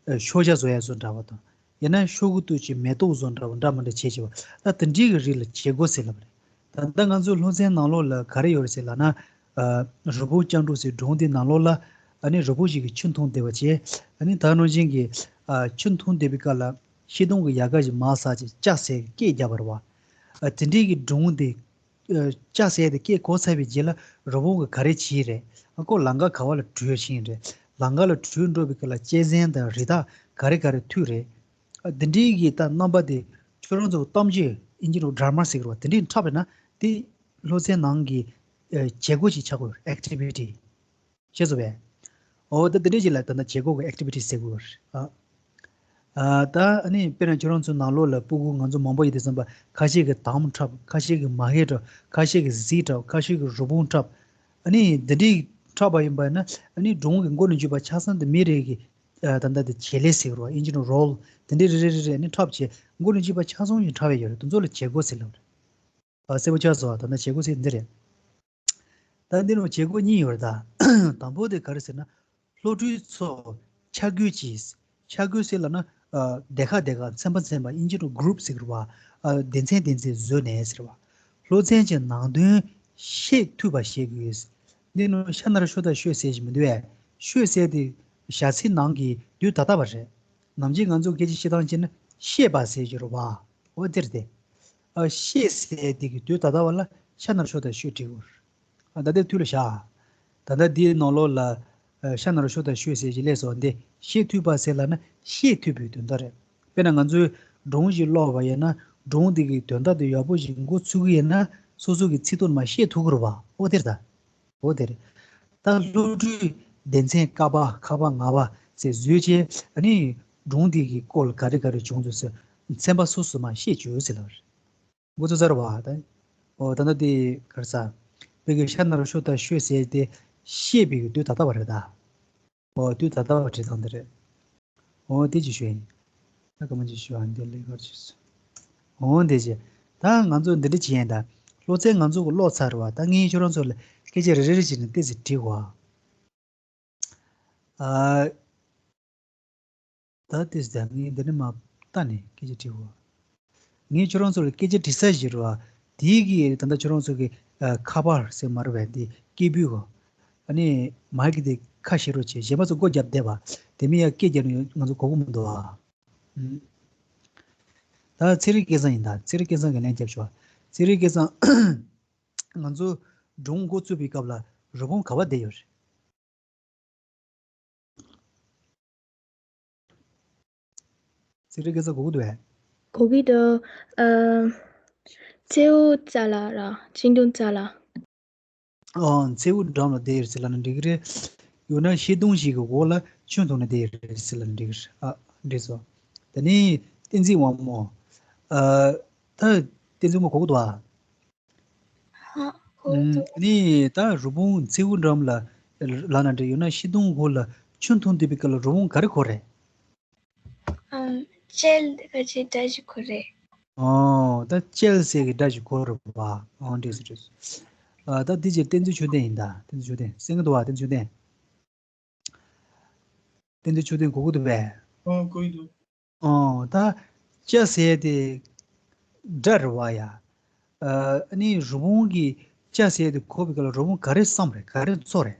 ཨ་ཤོག་བྱ་བཟོ་ཡ་བཟོ་འདྲ་བ་དང་། ཡང་ན་ཤོག་གུ་གཏུབ་བྱས་མེ་ཏོག་བཟོ་འདྲ་བ་འདྲ་མི་འདྲ་བྱས་བྱས་པ་ད་དེ་འདྲའི་གི་རིགས་ལ་བྱེད་སྒོ་ཟེར་ལབ་པ་རེད། ད་ལྟ་ང་ཚོའི་སློབ་ཚན་ནང་ལོགས་ལ་ག་རེ་ཡོད་རེད་ཟེར་ལབ་ན། ཨ་རི་བོང་སྤྱང་གྲུང་ཟེར་སྒྲུང་དེ་ནང་ལོགས་ལ་ཨ་ནི་རི་བོང་ཞིག་གིས་ཆུ་འཐུང་བསྡད་པ་བྱས། ཨ་ནི་ད་ནང་བཞིན་གྱི་ཨ་ཆུ་འཐུང་བསྡད་པའི་སྐབས་ལ་ཤིང་སྡོང་གི་ཡལ་ག་ཞིག་མར་ཟག་བྱས་ལྕག་ཟེར་སྐད་རྒྱབ་པ་རེད་བ། ཨ་དེ་འདྲའི་གི་སྒྲུང་དེ་ཨ་ལྕག་ཟེར་དེ་སྐད་གོ་ཚར་བའི་རྗེས་ལ་རི་བོང་གིས་ག་རེ་བྱས་རེད། ཨ་ཁོ་ལམ་ཁ་ག་བ་ལ་བྲོས་ཕྱིན་རེད། ལམ་ཁ་ལ་བྲོས་འགྲོ་བའི་སྐབས་ལ་གཅན་གཟན་དང་རི་དྭགས་ག་རེ་ག་རེ་ཐུག་རེད། འདི་འདྲའི་གི་ད་རྣམ་པ་དེ་ཁྱོད་རང་ཚོ་གཏམ་རྒྱུད་ཨིན་ཇི་ནང་ཌ་ར་མ་ཟེར་གི་རེད་བ། དེ་འདྲའི་འཁྲབ་པས་ན་དེ་སློབ་ཚན་ནང་གི་ བྱེད་སྒོ་ཞིག་ཆགས་དགོས་རེད། ཨེག་ཊི་བི་ཊི། ཤེས་སོང་བས། འོ་ད་འདི་འདྲ་ཞིག་ལ་ད་ལྟ་བྱེད་སྒོ་གི་ཨེག་ཊི་བི་ཊི་ཟེར་དགོས་རེད། ཨ། ཨ། ད་ཨ་ནི་དཔེར་ན་ཁྱོད་རང་ཚོའི་ནང་ལོགས་ལ་སྤུ་གུ་ང་ཚོ་མང་པོ་ཡོད་དུས་ཙམ་པ་ཁ་ཤས་ཀྱིས་དམ་འཁྲབ། ཁ་ཤས་ཀྱིས་མ་ཧེ་འཁྲབ། ཁ་ཤས་ཀྱིས་གཟིག་འཁྲབ། ཁ་ཤས་ཀྱིས་རུས་བོང་འཁྲབ། ཨ་ནི་འདི་འདྲའི་འཁྲབ་པ་ཡིན་པ་ན་ཨ་ནི་སྒྲུང་གི་མགོ་ནས་མཇུག་བར་ཆ་ཚང་དེ་མི་རེ་གི་ཨ་ད་ལྟ་དེ་བྱེད་ལས་ཟེར་བ། ཨིན་ཇི་ནང་རོལ་དེ་འདྲའི་རེ་རེ་རེ་རེ་ཨ་ནི་འཁྲབ་བྱས་མགོ་ནས་མཇུག་བར་ཆ་ཚང་ཞིག་འཁྲབ་ཡས་ཡོད་རེད། དེ་ཚོ་ལ་བྱེད་སྒོ་ཟེར་ལབ་རེད། ཨ། གསལ་པོ་ཆགས་སོང་། ད་ལྟ་བྱེད་སྒོ་ཟེར་འདི་རེད། ད་འདི་ནང་བྱེད་སྒོ་གཉིས་ཡོད་རེད་ད། དང་པོ་དེ་ག་རེ་ཟེར་ན། སློབ་ཕྲུག་ཚོ་ཆ་བགོས་ཀྱིས། ཆ་བགོས་ཟེར་ལབ་ན། ཨ། སྡེ་ཁག་སྡེ་ཁག་ཚན་པ་ཚན་པ་ཨིན་ཇི་ནང་གུ་རུབ་ཟེར་གི་རེད་བ། ཨ། སྡེ་ཚན་སྡེ་ཚན་བཟོས་ནས་ཟེར་བ། སློབ་ཚན་གྱི་ནང་དོན་ཤེས་ཐུབ་པ་བྱེད་དགོས། འདི་ནང་ཤ་ནར་ཤོ་དང་ཤོད་ཟེར་གྱི་མི་འདུག་བས། ཤོད་ཟེར་དེ་བྱ་ཚིག་ནང་གི་དུས་ད་ལྟ་བ་རེད། ནམ་རྒྱུན་ང་ཚོ་སྐད་ཆ་བཤད་སྟངས་བྱས་ན་ཤེས་པ་ཟེར་གྱི་རེད་བ། འོ་དེ་རེད་དེ། ཨ། ཤེས་ཟེར་དེ་གི་དུས་ད་ལྟ་བ་ལ་ཤ་ནར་ཤོ་དང་ཤོད་བྲིས་དགོས། ཨ། ད་ལྟའི་དུས་ལ་བཞག། ད་ལྟ་འདིའི་ནང་ལོགས་ལ། ཨ། ཤ་ནར་ཤོ་དང་ཤོད་ཟེར་གྱི་སླེབས་སོང་། འདི་ཤེས་ཐུབ་པ་ཟེར་ལབ་ན་ཤེས་ཐུབ་པའི་དོན་དག་རེད། དཔེར་ན་ང་ཚོས་སྒྲུང་ཞིག་ཀློག་པ་ཡིན་ན་སྒྲུང་འདི་གི་དོན་དག་དེ་ཡག་པོ་ཞིག་མགོ་ཚོས་ཀྱི་ཡིན་ན་སོ་སོ་གི་ཚིག་ཐོག་ནས་མར་ཤེས་ཐུབ་ཀྱི་རེད་བ། འོ་དེ་རེད་ད། འོ་དེ་རེད། ད་སློབ་ཕྲུག་སྡེ་ཚན་ཀ་པ་ཁ་པ་ང་པ་ཟེར་བཟོས་བྱས་ཨ་ནི་སྒྲུང་འདི་གི་སྐོར་ལ་ག་རེ་ག་རེ་བྱུང་འདུག་ཟེར་ཚན་པ་སོ་སོ་མར་ཤེས་བཅུག་ཟེར་ལབ་རེད། འགོ་ཚུགས་ཚར་བ་ད། འོ་ད་ལྟ་དེ་ག་རེ་ཟ། བོད་ཀྱི་ཤ་ནར་ཤོ་དང་ཤོད་ཟེར་དེ་ཤེས་པའི་དུས་ད་ལྟ་བ་རེད་ད། འོ་དུས་ད་ལྟ་བ་བྲིས་སྟངས་འདི་རེད། འོ་དེ་ཅིག་ཞུ་ཡིན། ད་སྐར་མ་ཅིག་ཞུ་བ་འདི་ལས་ཀར་བྱས་སོང་། འོ་འདི་བྱས། ད་ང་ཚོ་འདི་འདྲ་བྱས་ཡིན་ད། སློབ་ཚན་ང་ཚོ་གི་ཀློག་ཚར་བ། ད་ངས་ཁྱོད་རང་ཚོ་ལ་སྐད་ཆ་རེ་རེ་རེ་བྱས་ནས་ཏོག་ཙམ་དྲི་དགོས། ཨ། ད་ལྟའི་ཟླ་ངས་འདི་ནས་མར་ལྟ་ནས་སྐད་ཆ་དྲི་བ། ངས་ཁྱོད་རང་ཚོ་ལ་སྐད་ཆ་དྲི་ས་ཞིག་རེད་བ། དེའི་གི་ད་ལྟ་ཁྱོད་རང་ཚོ་གི་ཨ། ཁ་པར་ཟེར་མ་རེད་བས། འདི་སྐད་འབོད་གོ། ཨ་ནི་མའི་ཀི་དེ་ཁ་ཕྱེ་རོགས་བྱེད། གཞན་པ་ཚོ་སྒོ་བརྒྱབ་བསྡད་པ། དེ་མིན་ཡང་སྐད་རྒྱག་ནས་ང་ཚོ་གོ་གི་མི་འདུག་ཨ། ཨུམ། ད་ཚེ་རིང་སྐལ་བཟང་ཡིན་ད། ཚེ་རིང་སྐལ་བཟང་གི་ལན་རྒྱབ་ཤོག། ཚེ་རིང་སྐལ་བཟང་། ང་ཚོ་སྒྲུང་འགོ་བཙུགས་པའི་སྐབས་ལ་རུས་བོང་ག་པར་བསྡད་ཡོད་རེད། ཚེ་རིང་སྐལ་བཟང་གོ་གི་འདུག་གས། གོ་གི་འདུག། ཨ། མཚེའུ་རྩ་ལ་ར། ཆིང་ཏུང་རྩ་ལ། ཨོ། མཚེའུ་འགྲམ་ལ་བསྡད་ཡོད་ཟེར་ལབ་ན་འགྲིག་གི་རེད། ཡང་ན་ཤིང་སྡོང་ཞིག་གི་འོག་ལ་ཆུ་འཐུང་ནས་བསྡད་ཡོད་ཟེར་ལབ་ན་འགྲིག་གི་རེད། ཨ། འགྲིག་སོང་། དེ་ནས་བསྟན་འཛིན་དབང་མོ། ཨ། ད་བསྟན་འཛིན་དབང་མོ་གོ་གི་འདུག་ཨ། ཧ། གོ་གི་འདུག། ཨུམ། ནི་ད་རུས་བོང་མཚེའུ་འགྲམ་ལ་ལབ་ན་འགྲིག། ཡང་ན་ཤིང་སྡོང་འོག་ལ་ཆུ་འཐུང་བསྡད་པའི་སྐབས་ལ་རུས་བོང་ག་རེ་གོ་རེད། ཨམ། ཅལ་ཁ་ཅིག་སྒྲ་ཞིག་གོ་རེད། ཨོ། ད་ཅལ་ཟེར་གི་སྒྲ་ཞིག་གོ་རེད་པ། ཨོ། འགྲིག་སོང་། འགྲིག་སོང་། ཨ། ད་འདི་ཅིག་བསྟན་འཛིན་ཆོས་ལྡན་ཡིན་ད། བསྟན་འཛིན་ཆོས་ལྡན་གསན་གི་འདུག་བ། བསྟན་འཛིན་ཆོས་ལྡན། བསྟན་འཛིན་ཆོས་ལྡན་གོ་གི་འདུག་པས། ཨོ། གོ་གི་འདུག། ཨོ། ད་ཅལ་ཟེར་དེ་སྒྲ་རེད་བ་ཡ། ཨ། ཨ་ནི་རུས་བོང་གིས་ཅལ་ཟེར་དེ་གོ་བའི་སྐབས་ལ་རུས་བོང་ག་རེ་བསམ་རེད། ག་རེ་ཚོར་རེད།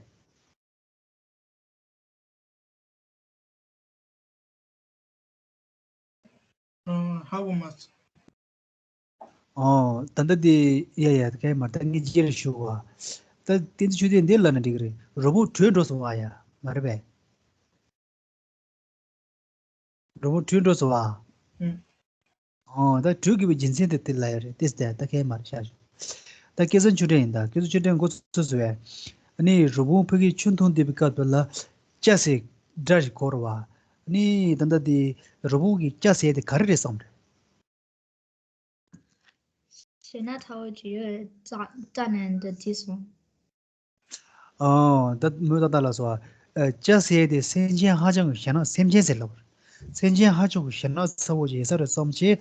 ཨ། ཧ་གོ་མ་སོང་། ཨོ། ད་ལྟ་དེ་ཡ་ཡ་ག་ཡ་མ་རེད། ད་ངས་རྗེས་ལ་ཞུ་བ། ད་བསྟན་འཛིན་ཆོས་ལྡན་འདི་ལབ་ན་འགྲིག་གི་རེད། རུས་བོང་བྲོས་འགྲོ་སོང་བ་ཡ། མ་རེད་པས། རུས་བོང་བྲོས་འགྲོ་སོང་བ། ཨུམ། ཨོ། ད་བྲོས་དགོས་པའི་རྒྱུ་མཚན་དེ་དེ་ལ་ཡོད་རེད། དེ་ལྟ་ད་ག་ཡ་མ་རེད། ཤག་ཤག། ད་སྐལ་བཟང་ཆོས་སྒྲོན་ཡིན་ད། སྐལ་བཟང་ཆོས་སྒྲོན་འགོ་ཚུགས་སོང་བས། ཨ་ནི་རུས་བོང་ཕ་གིར་ཆུ་འཐུང་བསྡད་པའི་སྐབས་དེ་ལ་ཅལ་ཟེར་སྒྲ་ཞིག་གོ་རེད་བ། ཨ་ནི་ད་ལྟ་དེ་རུས་བོང་གིས་ཅལ་ཟེར་དེ་ག་རེ་རེད་བསམ་རེད། ཞེ་ན་ཚ་པོ་ཅིག་ཡོད་རེད། ཙ་ཙ་ནས་འདི་བྲིས་སོང་། ཨོ། ད་མོས་ཏག་ཏག་ལབ་སོང་བ། ཨ། ཅལ་ཟེར་དེ་སེམས་ཅན་ཧ་ཅང་གི་ཞེ་ན། སེམས་ཅན་ཟེར་ལབ་པ་རེད། སེམས་ཅན་ཧ་ཅང་གི་ཞེ་ན་ཚ་པོ་ཅིག་ཡོད་ས་རེད་བསམ་བྱས།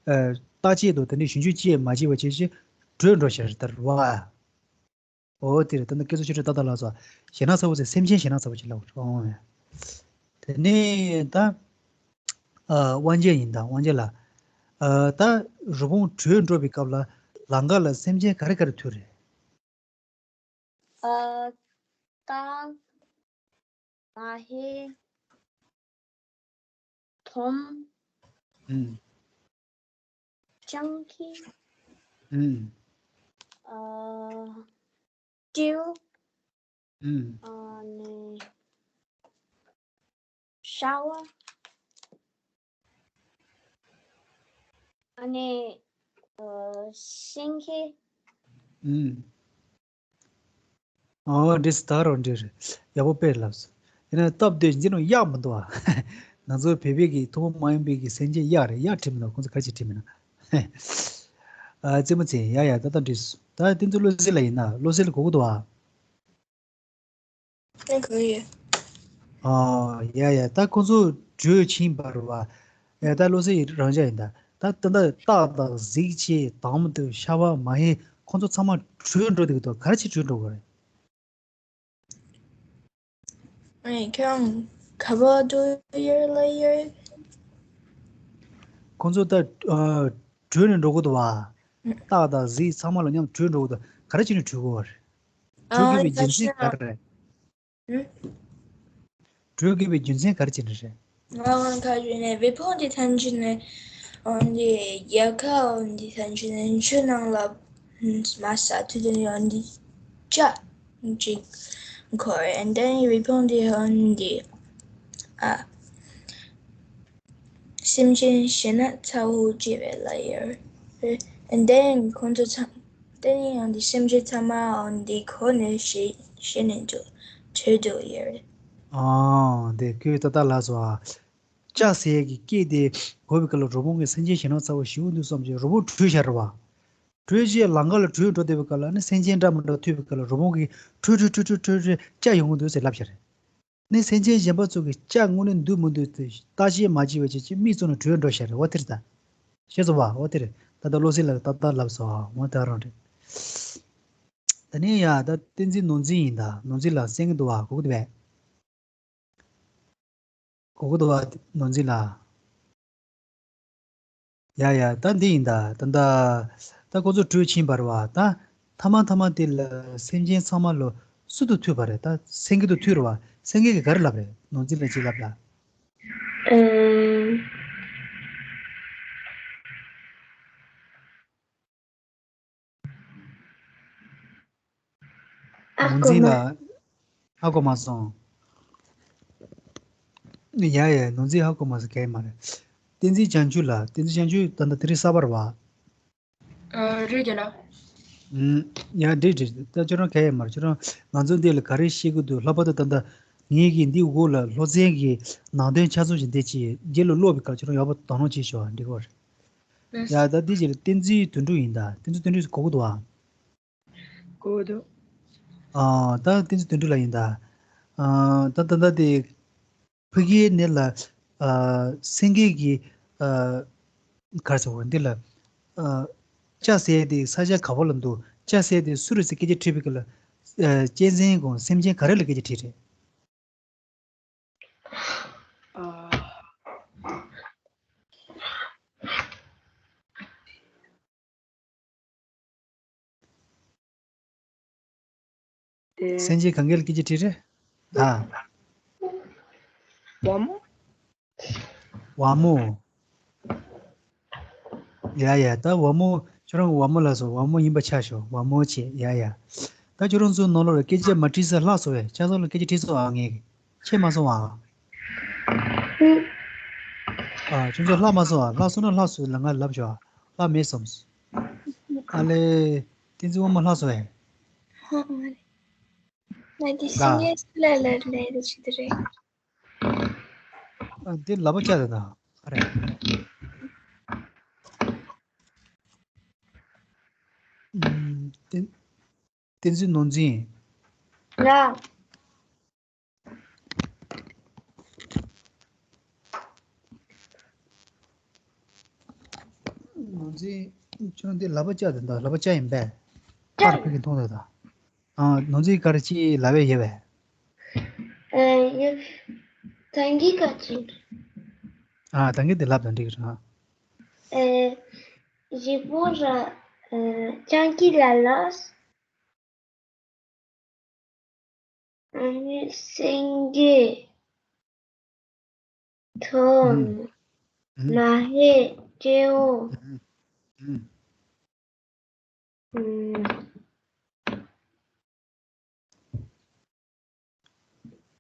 ཨ། བརྟག་དཔྱད་དང་དེ་འདྲའི་ཞིབ་འཇུག་ཅིག་མ་བྱས་པ་བྱས་བྱས་བྲོས་འགྲོ་ཤག་རེད་ད་རེད་བ། ཨོ་དེ་རེད། ད་ནི་སྐལ་བཟང་ཆོས་སྒྲོན་ཏག་ཏག་ལབ་སོང་། ཞེ་ན་ཚ་པོ་ཟེར། སེམས་ཅན་ཞེ་ན་ཚ་པོ་ཅིག་ལབ་པ་རེད། ཨོ། དེ་ནས་ད། ཨ། དབང་རྒྱལ་ཡིན་ད། དབང་རྒྱལ་ལགས། ཨ། ད་རུས་བོང་བྲོས་འགྲོ་བའི་སྐབས་ལ་ལམ་ཁ་ལ་སེམས་ཅན་ག་རེ་ག་རེ་ཐུག་རེད། ཨ། སྟག། མ་ཧེ། དོམ། ཨུམ། སྤྱང་ཀི། ཨུམ། ཨ། སྤྲེའུ། ཨུམ། ཨ་ནི། ཤ་བ། ཨ་ནི། ཨ། ཤིང་ཁྱི། ཨུམ། ཨོ་འདྲེས་ད་རོ་འདྲེ་རེད། ཡག་པོ་དཔེ་ལབ་སོང་། ཡིན་ན་སྟབས་བདེ་འདི་ནང་གཡག་མི་འདུག་ཨ། ང་ཚོ་བོད་པའི་གི་ཐུན་མོང་མ་ཡིན་པའི་གི་སེམས་ཅན་གཡག་རེད། གཡག་བྲིས་མི་འདུག་ཁོང་ཚོ་ག་རེ་བྱས་བྲིས་མིན་ན། ཨ་རྩེད་མོ་རྩེ་ཡ་ཡ་ད་ད་འདྲེས་སོང་། ད་དེ་ཚོ་བློ་གསལ་ལ་ཡིན་ན་བློ་གསལ་ལ་གོ་གི་འདུག་ཨ། 那可以。 ཨ་ཡ་ཡ་ད་ཁོང་ཚོ་བྲོས་ཕྱིན་པ་རེད་བ། ཡ་ད་བློ་གསལ་ཡི་རང་འཇགས་ཡིན་ད། ད་ད་ད་སྟག་དང་གཟིག་ཅེས་དང་མི་འདུག་ཤ་བ་མ་ཧེ་ཁོང་ཚོ་ཚང་མ་བྲོས་འགྲོ་འདུག་ད་ག་རེ་བྱས་བྲོས་འགྲོ་གི་རེད། ཨེ་ཁྱོད་ག་པར་འགྲོ་ཡོད་ལ་ཡོད། ཁོང་ཚོ་ད་ཨ་བྲོས་ནས་འགྲོ་གི་འདུག་བ། སྟག་དང་གཟིག་ཚང་མ་ལ་མཉམ་བྲོས་འགྲོ་གི་འདུག་ག་རེ་བྱས་ནས་བྲོས་གི་རེད། བྲོས་དགོས་པའི་རྒྱུ་མཚན་ག་རེ་རེད། ཨ་བྲོས་དགོས་པའི་རྒྱུ་མཚན་ག་རེ་བྱས་ནས་རེད། ང་ཁ་ཅིག་ནས་བེ་ཕོང་འདི་ཐམས་ཅད་ནས་འོན་ཏེ་རྒྱལ་ཁབ་འདི་ཐམས་ཅད་ནས་ཆུ་ནང་ལ་མ་ས་དུས་དེ་འོན་ཏེ་ལྕགས་ཅིག་འཁོར་ཨན་དེན་བེ་ཕོང་འདི་འོན་ཏེ་ཨ་སེམས་ཅན་གཞན་ན་ཚ་བོ་ཅེས་པའི་ལ་ཡར་ཨན་དེན་ཁོང་ཚོ་ཚང་། དེ་ནས་ཡང་འདི་སེམས་ཅན་ཚང་མའང་འདི་གོ་ནས་ཤེས་ཤེས་ནས་འདུག་བྲོས་འགྲོ་ཡོད་རེད། ཨང་། དེ་ཁོས་ཏག་ཏག་ལབ་སོང་ཨ། ལྕགས་ཟེར་ཡས་ཀྱི་སྐད་དེ་གོ་བའི་སྐབས་ལ་རི་བོང་གིས་སེམས་ཅན་གཞན་ན་ཚ་བོ་ཞེ་པོ་འདུག་བསམ་བྱས་རི་བོང་བྲོས་ཤར་བ། བྲོས་རྗེས་ལམ་ཁ་ལ་བྲོས་འགྲོ་བསྡད་པའི་སྐབས་ལ་ནི་སེམས་ཅན་འདྲ་མི་འདྲ་ཐུག་པའི་སྐབས་ལ་རི་བོང་གིས་བྲོས་བྲོས་བྲོས་བྲོས་བྲོས་ལྕགས་ཡོང་གི་འདུག་ཟེར་ལབ་ཤར། ནི་སེམས་ཅན་གཞན་པ་ཚོ་གིས་ལྕགས་དངོས་གནས་འདུག་མི་འདུག་དེ་བརྟག་དཔྱད་མ་བྱས་པ་བྱས་ཀྱི་མིག་བཙུམ་ནས་བྲོས་འགྲོ་ཤར་རེད་བ་དེ་རེད་ད། ཤེས་སོང་བ་འོ་དེ་རེད་ད་ལྟ་བློ་གསལ་ལགས་ཏག་ཏག་ལབ་སོང་བ་འོ་ད་རང་རེད། ད་ནི་ཡ་ད་བསྟན་འཛིན་ནོར་འཛིན་ཡིན་ད་ནོར་འཛིན་ལགས་གསན་གི་འདུག་བ་གོ་གི་འདུག་བས། གོ་གི་འདུག་བ་ནོར་འཛིན་ལགས། ཡ་ཡ་ད་འདི་ཡིན་ད་ད་ད་ད་ཁོ་ཚོ་བྲོས་ཕྱིན་པ་རེད་བ་ད། ཐ་མ་ཐ་མ་དེ་ལ་སེམས་ཅན་ཚང་མ་ལོ་སུ་དུ་ཐུག་པ་རེད་ད་སེང་གེ་དུ་ཐུག་རེད་བ། སེང་གེ་གིས་ག་རེ་ལབ་རེད་ནོར་འཛིན་ལ་ཅི་ལབ་ལ། ཨུམ། ཨ་ནོར་འཛིན་ལགས། ཧ་གོ་མ་སོང་། ཡ་ཡ་ནོར་འཛིན་ཧ་གོ་མ་སོང་གལ་མ་རེད། བསྟན་འཛིན་བྱང་ཆུབ་ལགས་བསྟན་འཛིན་བྱང་ཆུབ་ད་ལྟ་དེ་རིང་གསར་པ་རེད་བ། ཨ་རེད་རྒན་ལགས། ཨུམ། ཡ་འགྲིག་འགྲིག་ད་ཁྱོད་རང་གལ་ཡོད་མ་རེད་ཁྱོད་རང་ང་ཚོ་འདི་ལ་ག་རེ་བཤད་ཀྱི་འདུག་ལྷག་པར་དུ་ད་ལྟ་ངེད་ཀྱིས་འདི་འོག་ལ་སློབ་ཚན་གྱི་ནང་དོན་ཆ་ཚང་ཞིག་འདི་ཅིག་རྗེས་ལ་ཀློག་པའི་སྐབས་ཁྱོད་རང་ཡག་པོ་དོ་སྣང་བྱེད་ཤོག་འགྲིག་གོ་རེད། ཡ་ད་འདི་ཅིག་ལ་བསྟན་འཛིན་དོན་གྲུབ་ཡིན་ད་བསྟན་འཛིན་དོན་གྲུབ་གོ་གི་འདུག་ཨ། གོ་གི་འདུག་ཨ་ད་བསྟན་འཛིན་དོན་གྲུབ་ལགས་ཡིན་ད། ཨ་ད་ད་ད་དེ། ཕ་གིའི་ནས་ལ་ཨ་སེང་གེ་གི་ཨ་ག་རེ་ཟེར་བ་འདི་ལ་ཨ་ལྕགས་ཟེར་དེ་ས་ཆ་ག་བ་ལ་འདུག་ལྕགས་ཟེར་དེ་སུ་རེད་ཟེར་སྐད་ཆ་དྲིས་པའི་སྐབས་ལ་ཨ་གཅན་གཟན་གོང་སེམས་ཅན་ག་རེ་ལ་སྐད་ཆ་དྲིས་རེད། ཨ། དེ། སེམས་ཅན་གང་ག་ལ་སྐད་ཆ་དྲིས་རེད། ཨ། ཝ་མོ། ཝ་མོ། ཡ་ཡ་ད་ཝ་མོ་ཁྱོད་རང་ཝ་མོ་ལ་སོ་ཝ་མོ་ཡིན་པ་ཆ་ཤོག་ཝ་མོ་ཆེ་ཡ་ཡ། ད་ཁྱོད་རང་ཚོའི་ནང་ལོགས་ལ་སྐད་ཆ་མ་དྲིས་ས་ལྷག་སོང་བས་ཁྱེད་ཚོ་ལ་སྐད་ཆ་དྲིས་སོང་ཨ་ངས་ཁྱེད་མ་སོང་ཨ། ཨ་ཁྱོད་ཚོ་ལྷག་མ་སོང་ཨ་ལྷག་སོང་ན་ལྷག་སོང་ལ་ང་ལབ་ཤོག་ཨ་ལྷག་མེད་བསམ། ཨ་ལེ། བསྟན་འཛིན་དབང་མོ་ལྷག་སོང་ཨེ། ཧ་ཨ་ལེ། ང་དེ་ཤི་ངེས་སུ་ལ་ལར་ལས་རེ་ཆི་དེ་རེད། ཨ་འདི་ལབ་པ་བཅའ་དེ་དང་ཨ་རེད། ཨུམ། བསྟན་བསྟན་འཛིན་ནོར་འཛིན། ལ། ནོར་འཛིན་ཁྱོད་འདི་ལབ་པ་བཅའ་དེ་འདུག་ལབ་པ་བཅའ་ཡིན་པས། ཁར་ཕ་གི་མཐོང་དེ་དང་། ཨ་ནོར་འཛིན་ག་རེ་ཅི་ལབ་པས་ཡོད་པས། ཨ་ཡོད། ད་གིན་ག་ཅི། ཨ་ད་གིན་དེ་ལབ་དང་འགྲིག་ར། ཨ་ཞིག་པོ་ར། ཨ་སྤྱང་ཀི་ལ་ལ། ཨ་ནི་སེང་གེ། ཐོམ། ཨུམ། མ་ཧེ། སྤྲེའུ། ཨུམ། ཨུམ། ཨུམ།